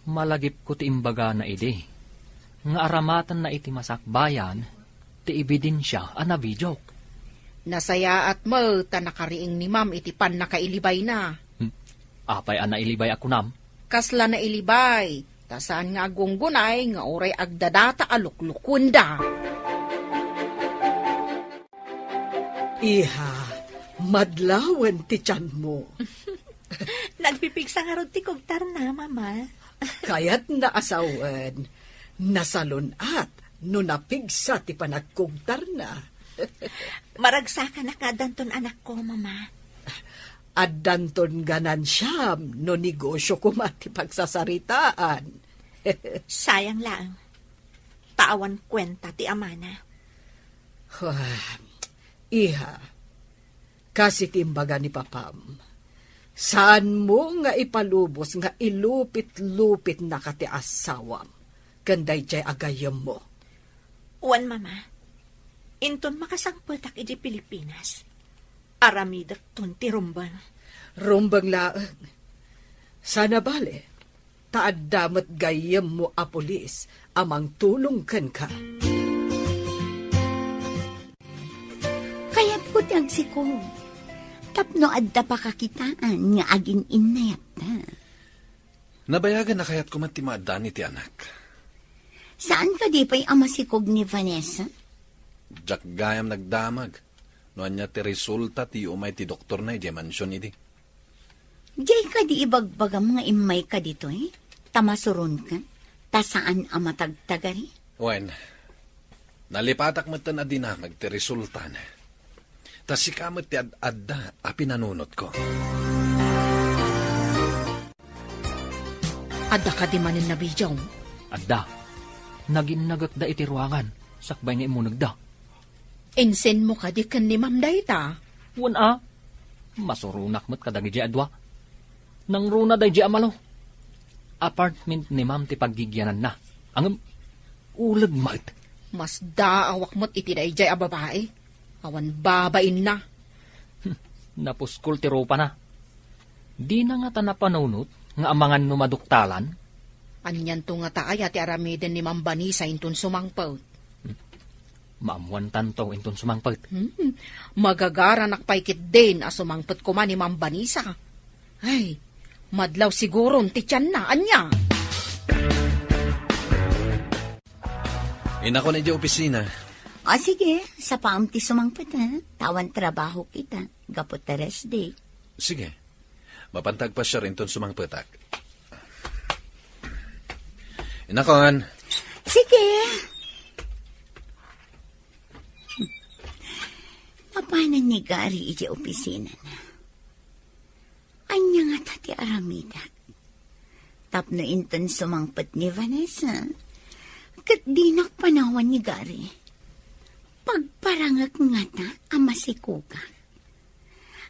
Malagipko ti imbagana idi, nga aramatenna iti Masakbayan, ti ebidensia a nabidiok. Nasayaat met ta nakariing ni Ma'am iti pannakailibayna. Hmm. Apay a nailibay a kunam? Kasla nailibay, ta saan nga agunggunay nga uray agdadata a luklukuenda. Iha, madlawen ti tianmo. Nagpipigsa ngarud ti kugtarna, Mama. Kayatna a sawen, nasalun-at no napigsa ti panagkugtarna. Maragsakanak nga addanton anakko, Mama. Addanton ganansiam no negosio koma ti pagsasaritaan. Sayang laeng. Ta awan kuenta ti amana. Ah, iha, kas iti imbaga ni papam, saanmo nga ipalubos nga ilupit-lupitnaka ti asawam ken daydiay a gayyemmo. Wen, Mama, inton makasangpetak idiay Pilipinas, aramidekton ti rumbeng. Rumbeng laeng. Saan a bale, ta adda met gayyemmo a pulis a mangtulong kenka. Kayatko ti agsikog tapno adda pakakitaan nga agin-innayatta. Nabayagen a kayatko met ti maaddaan iti anak. Saan kadi pay a masikog ni Vanessa? Diak gayam nagdamag no ania ti resulta ti umay ti doktorna idiay mansion idi. Diay kadi ibagbagam nga immayka ditoy, ta masuronka, ta saan a matagtagari? Wen, nalipatak metten a dinamag ti resultana. Ta sika met ti ad-adda a pinanunotko. Adda kadi manen nabidiom? Adda. Naginnagekda iti ruangan, sakbay nga immunegda. Insenmo kadi ken ni Ma'am dayta? Wen a, masuronak met kadagidi a dua. Nangruna daydi a malo. Apartment ni Ma'am ti paggigiananna. Ngem, uleg met. Masdaawak met iti daydiay a babai. Awan babainna. Napuskol ti rupana. Dina ngata napanunot nga amangan no maduktalan? Anianto ngata aya ti aramiden ni Ma'am Vanessa inton sumangpet? Maammuantanto inton sumangpet. Hmm, magagaranak pay ketdin a sumangpet koma ni Ma'am Vanessa. Ay, madlaw siguron ti tianna, ania? Inakon idiay opisina. O, sige, sapaam ti sumangpet, ha? Ta awan trabaho kita, gapu ta rest day. Sige. Mapanta agpasiar inton sumangpetak. Inakon. Sige. Mapanan ni Gary idiay opisinana. Ania ngata ti aramidak? Tapno inton sumangpet ni Vanessa, ket dinak panawan ni Gary. Pagparangek ngata a masikogak.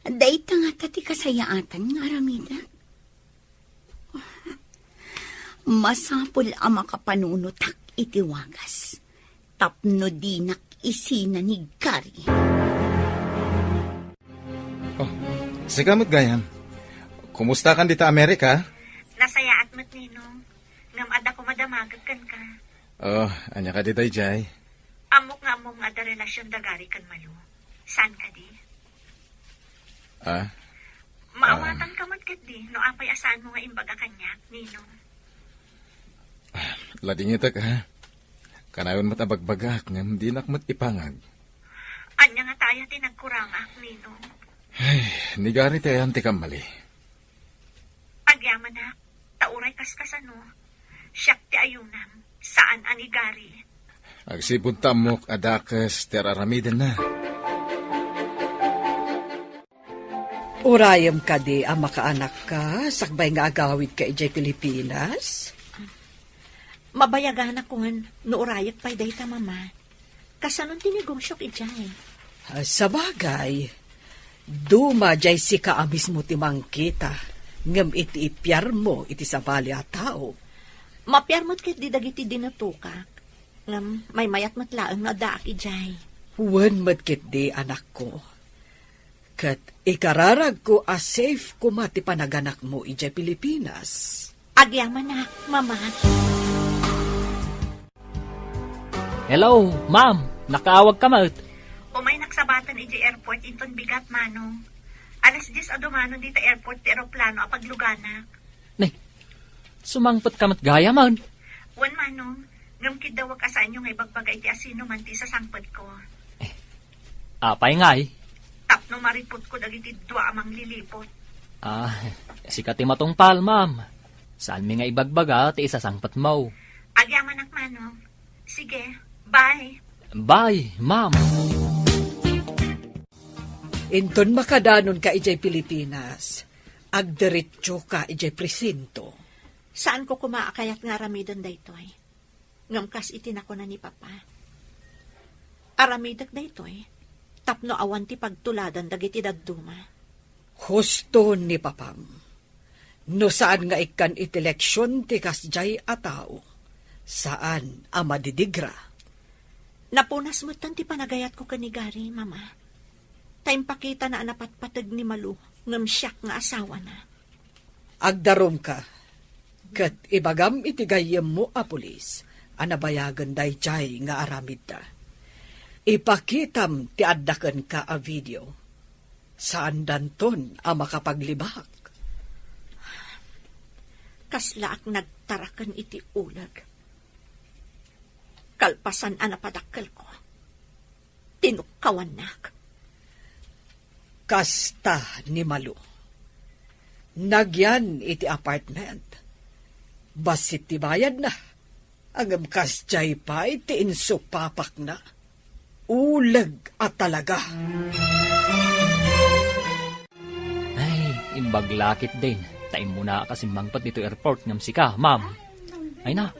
Dayta ngata ti kasayaatan nga aramidak. Masapul a makapanunotak iti wagas, tapno dinak isina ni Gary. Oh, sika met gayam. Kumustakan dita Amerika? Nasayaat met, Ninong. Ngem adda koma damagek kenka. Oh, ania kadi daydiay? Ammok nga ammom nga adda relasion da Gary ken Malu. Saan kadi? Ah? Maawatan ka met ketdi no apay a saanmo nga imbaga kaniak, Ninong. Ah, ladingitek, ha? Kanayon met a bagbagaak ngem dinak met ipangag. Ania ngata aya ti nagkurangak, Ninong? Ay, ni Gary ti ayan ti kammali. Agyamanak, ta uray kaskasano, siak ti ayunam, saan a ni Gary. Agsipud ta ammok a dakes ti ar-aramidenna. Urayem kadi a makaanakka sakbay nga agawidka idiay Pilipinas? Mabayaganakon no urayek pay dayta, Mama. Kasanon ti negosiok idiay? Ah, sabagay, duma diay sika a mismo ti mangkita, ngem iti ipiarmo iti sabali a tao. Mapiar met ketdi dagiti dinutokak, ngem maymayat met laeng no addaak idiay. Wen met ketdi, anakko. Ket ikararagko a safe koma ti panaganakmo idiay Pilipinas. Agyamanak, Mama. Hello, Ma'am. Nakaawagka met. Umaynak sabaten idiay airport inton bigat, Manong. Alas dies a dumanon dita airport ti eroplano a pagluganak. Nay, sumangpetka met gayam. Wen, Manong, ngem kiddawek a saanyo nga ibagbaga iti asinoman ti isasangpetko. Apay ngay? Tapno mariputko dagiti dua a mangliliput. Ah, sika ti matungpal, ma'am. Saanmi nga ibagbaga ti isasangpetmo. Agyamanak, Manong. Sige, bye. Bye, ma'am. Inton makadanonka idiay Pilipinas, agdiretsoka idiay presinto. Saanko koma a kayat nga aramiden daytoy. Ngem kas iti nakuna ni Papa, aramidek daytoy tapno awan ti pagtuladan dagiti dadduma. Husto ni Papam. No saan nga ikkan iti leksion ti kasdiay a tao, saan a madidigra. Napunas metten ti panagayatko ken ni Gary, Mama. Ta impakitana a napatpateg ni Malu ngem siak nga asawana. Agdarumka, ket ibagam iti gayyemmo a pulis a nabayagen daydiay nga aramidda. Ipakitam ti adda kenka a video. Saandanton a makapaglibak. Kaslaak nagtaraken iti uleg. Kalpasan a napadakkelko, tinukkawannak. Kasta ni Malu. Nagyan iti apartment. Bassit ti bayadna. Ngem kasdiay pay ti insupapakna. Uleg a talaga. Ay, imbag la ketdin. Ta immuna a simmangpet ditoy airport ngem sika, ma'am. Ay na,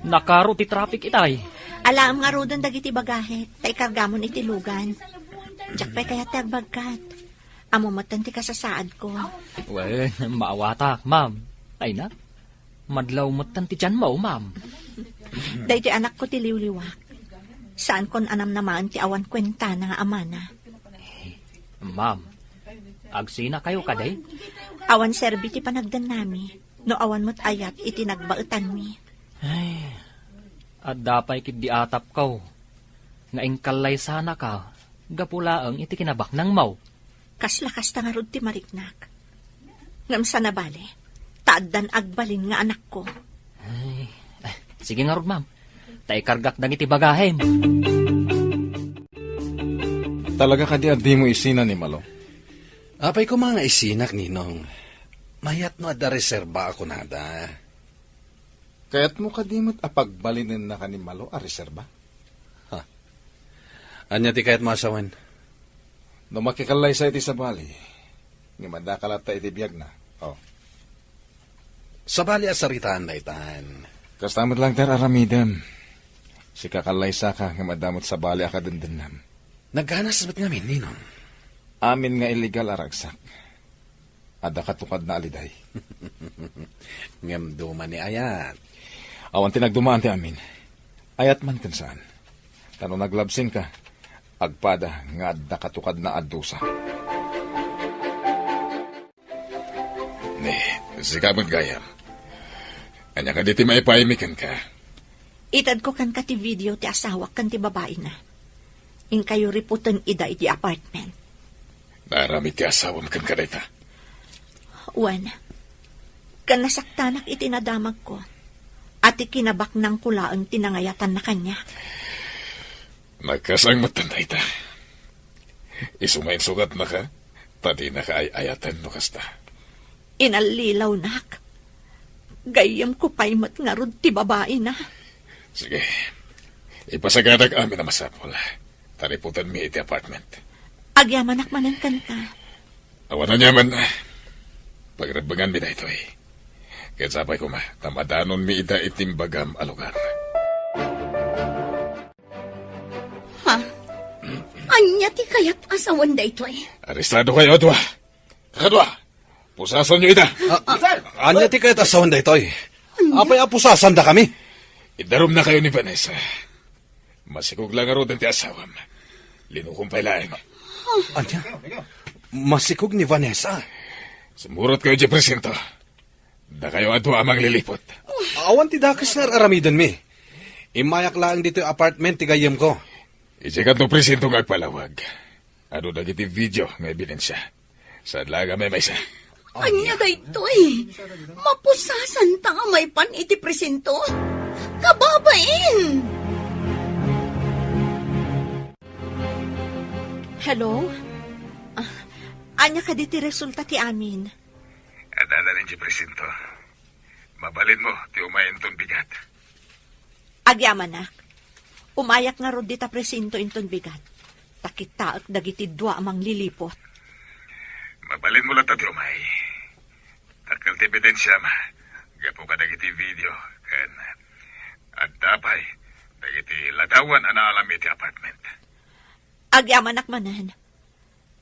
nakaro ti traffic itay. Alaem ngaruden dagiti bagahe, ta ikargamon iti lugan. Diak pay kayat ti agbagkat. Ammo metten ti kasasaadko. Wen, maawatak, ma'am. Ay na, madlaw metten ti tianmo, ma'am. Daytoy anakko ti liwliwak. Saankon a namnamaen ti awan kuentana nga amana. Ma'am, agsinakayo kadi? Awan serbi ti panagdennami, no awan met ayat iti nagbaetanmi. Ay, adda pay ketdi atapko nga inkallaysanaka gapu laeng iti kinabaknangmo. Kasla kasta ngarud ti mariknak. Ngem saan a bale, ta addan agbalin nga anakko. Ay, ay, sige ngarud, ma'am. Ta ikargak dagiti bagahem. Talaga kadi a dimo isina ni Malo? Apay koma nga isinak, Ninong. Mayat no adda reserba a kunada. Kayatmo kadi met a pagbalinennaka ni Malo a reserba? Ha? Ania ti kayatmo a sawen? No makikallaysa iti sabali, ngem addaka latta iti biagna. Oh. Sabali a saritaan daytan. Kasta met laeng ti ar-aramidem. Sika kallaysaka ngem adda met sabali a kadendennam. Nagganas met ngamin, Ninong. Amin nga illegal a ragsak. Adda katukadna a liday. Ngem duma ni ayat. Awan ti nagdumaan ti amin. Ayat man ken saan. Ta no naglabsinka, agpada nga adda katukadna a dusa. Ni, sika met gayam. Ania kadi ti maipaymi kenka? Itedko kenka ti video ti asawak ken ti babaina. Inkayo riputen ida iti apartment. Naaramid ti asawam kenka dayta? Wen, ken nasaktanak iti nadamagko, a ti kinabaknangko laeng ti nangayatanna kaniak. Nagkasang met dayta. Isu nga insukatnaka, ta dinaka ay-ayaten no kasta. Inallilawnak. Gayyemko pay met ngarud ti babaina. Sige. Ipasagadak amin a masapul. Ta riputenmi iti apartment. Agyamanak manen kenka. Awan aniaman. Pagrebbenganmi daytoy. Ket sapay koma, ta madanonmi ida iti imbagam a lugar. Ha? Ania ti kayat a sawen daytoy? Arestado kayo a dua. Kakadua, pusasanyo ida. Ah, ania ti kayat a sawen daytoy? Ania? Apay a pusasandakami? Idarumnakayo ni Vanessa. Masikog la ngaruden ti asawam. Linukom pay laeng. Ania? Masikog ni Vanessa? Sumurot kayo di presinto. Dakayo a dua a mangliliput. Awan ti dakes nga ar-aramidenmi. Immayak laeng ditoy apartment ti gayyemko. Idiay kanto presinto nga agpalawag. Adu dagiti video nga ebidensia. Saan laeng a maymaysa? Ania daytoy? Mapusasanta a maipan iti presinto? Kababain! Hello? Ah, ania kadi ti resulta ti amin? Adda idiay presinto. Mabalinmo ti umay inton bigat. Agyamanak. Umayak ngarud dita presinto inton bigat. Ta kitaek dagiti dua a mangliliput. Mabalinmo latta ti umay. Dakkel ti ebidensiam gapu kadagiti video ken adda pay dagiti ladawan a naalam iti apartment. Agyamanak manen.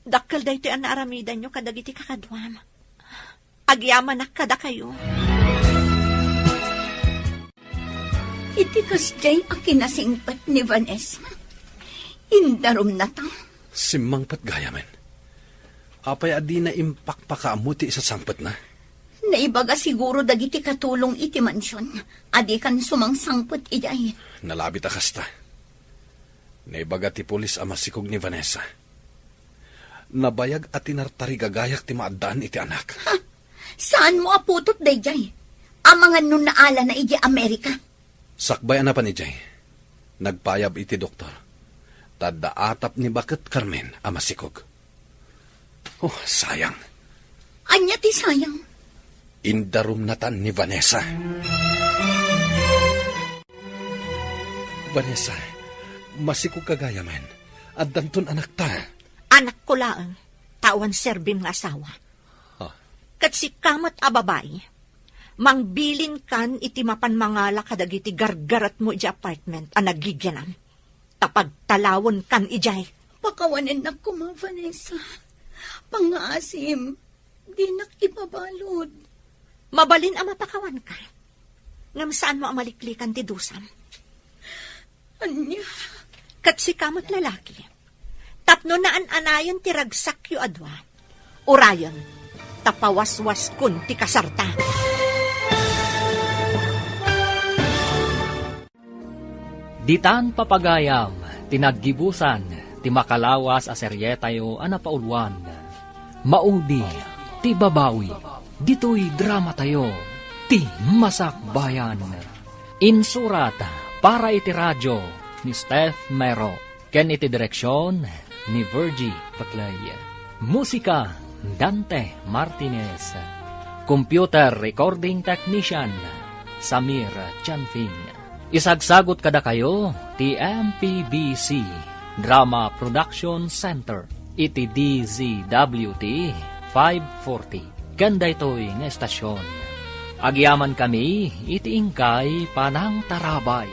Dakkel daytoy a naaramidanyo kadagiti kakaduam. Agyamanak kadakayo. Iti kasdiay a kinasingpet ni Vanessa, indarumnata. Simmangpet gayamen. Apay a dina impakpakaammo ti isasangpetna? Naibaga siguro dagiti katulong iti mansion a dikan sumangsangpet idiay. Nalabit a kasta. Naibaga ti pulis a masikog ni Vanessa. Nabayag a tinartarigagayat ti maaddaan iti anak. Ha? Saanmo a putot daydiay? Amangan no naalana idiay Amerika? Sakbay a napan idiay, nagpayab iti doktor. Ta adda atap ni baket Carmen a masikog. Oh, sayang. Ania ti sayang? Indarumnatan ni Vanessa. Vanessa, masikog ka gayamen. Addanton anakta. Anakko laeng, ta awan serbim nga asawa. Ha? Ket sika met a babai, mangbilinkan iti mapan mangala kadagiti gargaretmo iti apartment a nagigianam. Ta pagtalawenkan idiay. Pakawanennak koma, Vanessa. Pangngaasim, dinak ipabalud. Mabalin a mapakawanka. Ngem saanmo a maliklikan ti dusam. Ania? Ket sika met lalaki. Tapno naan-anayen ti ragsakyo a dua. Urayen, ta pawaswaskon ti kasarta. Ditan papagayam ti naggibusan ti makalawas a serietayo a napauluan, Maudi ti Babawi. Ditoy dramatayo, Ti Masakbayan. Insurat para iti radio ni Steph Mero ken iti direksion ni Virgie Paclay. Musika, Dante Martinez. Computer recording technician, Samir Chanfing. Isagsagut kadakayo ti M P B C Drama Production Center iti D Z W T five forty. Ken daytoy nga estasion, agyamankami iti inkay panangtarabay.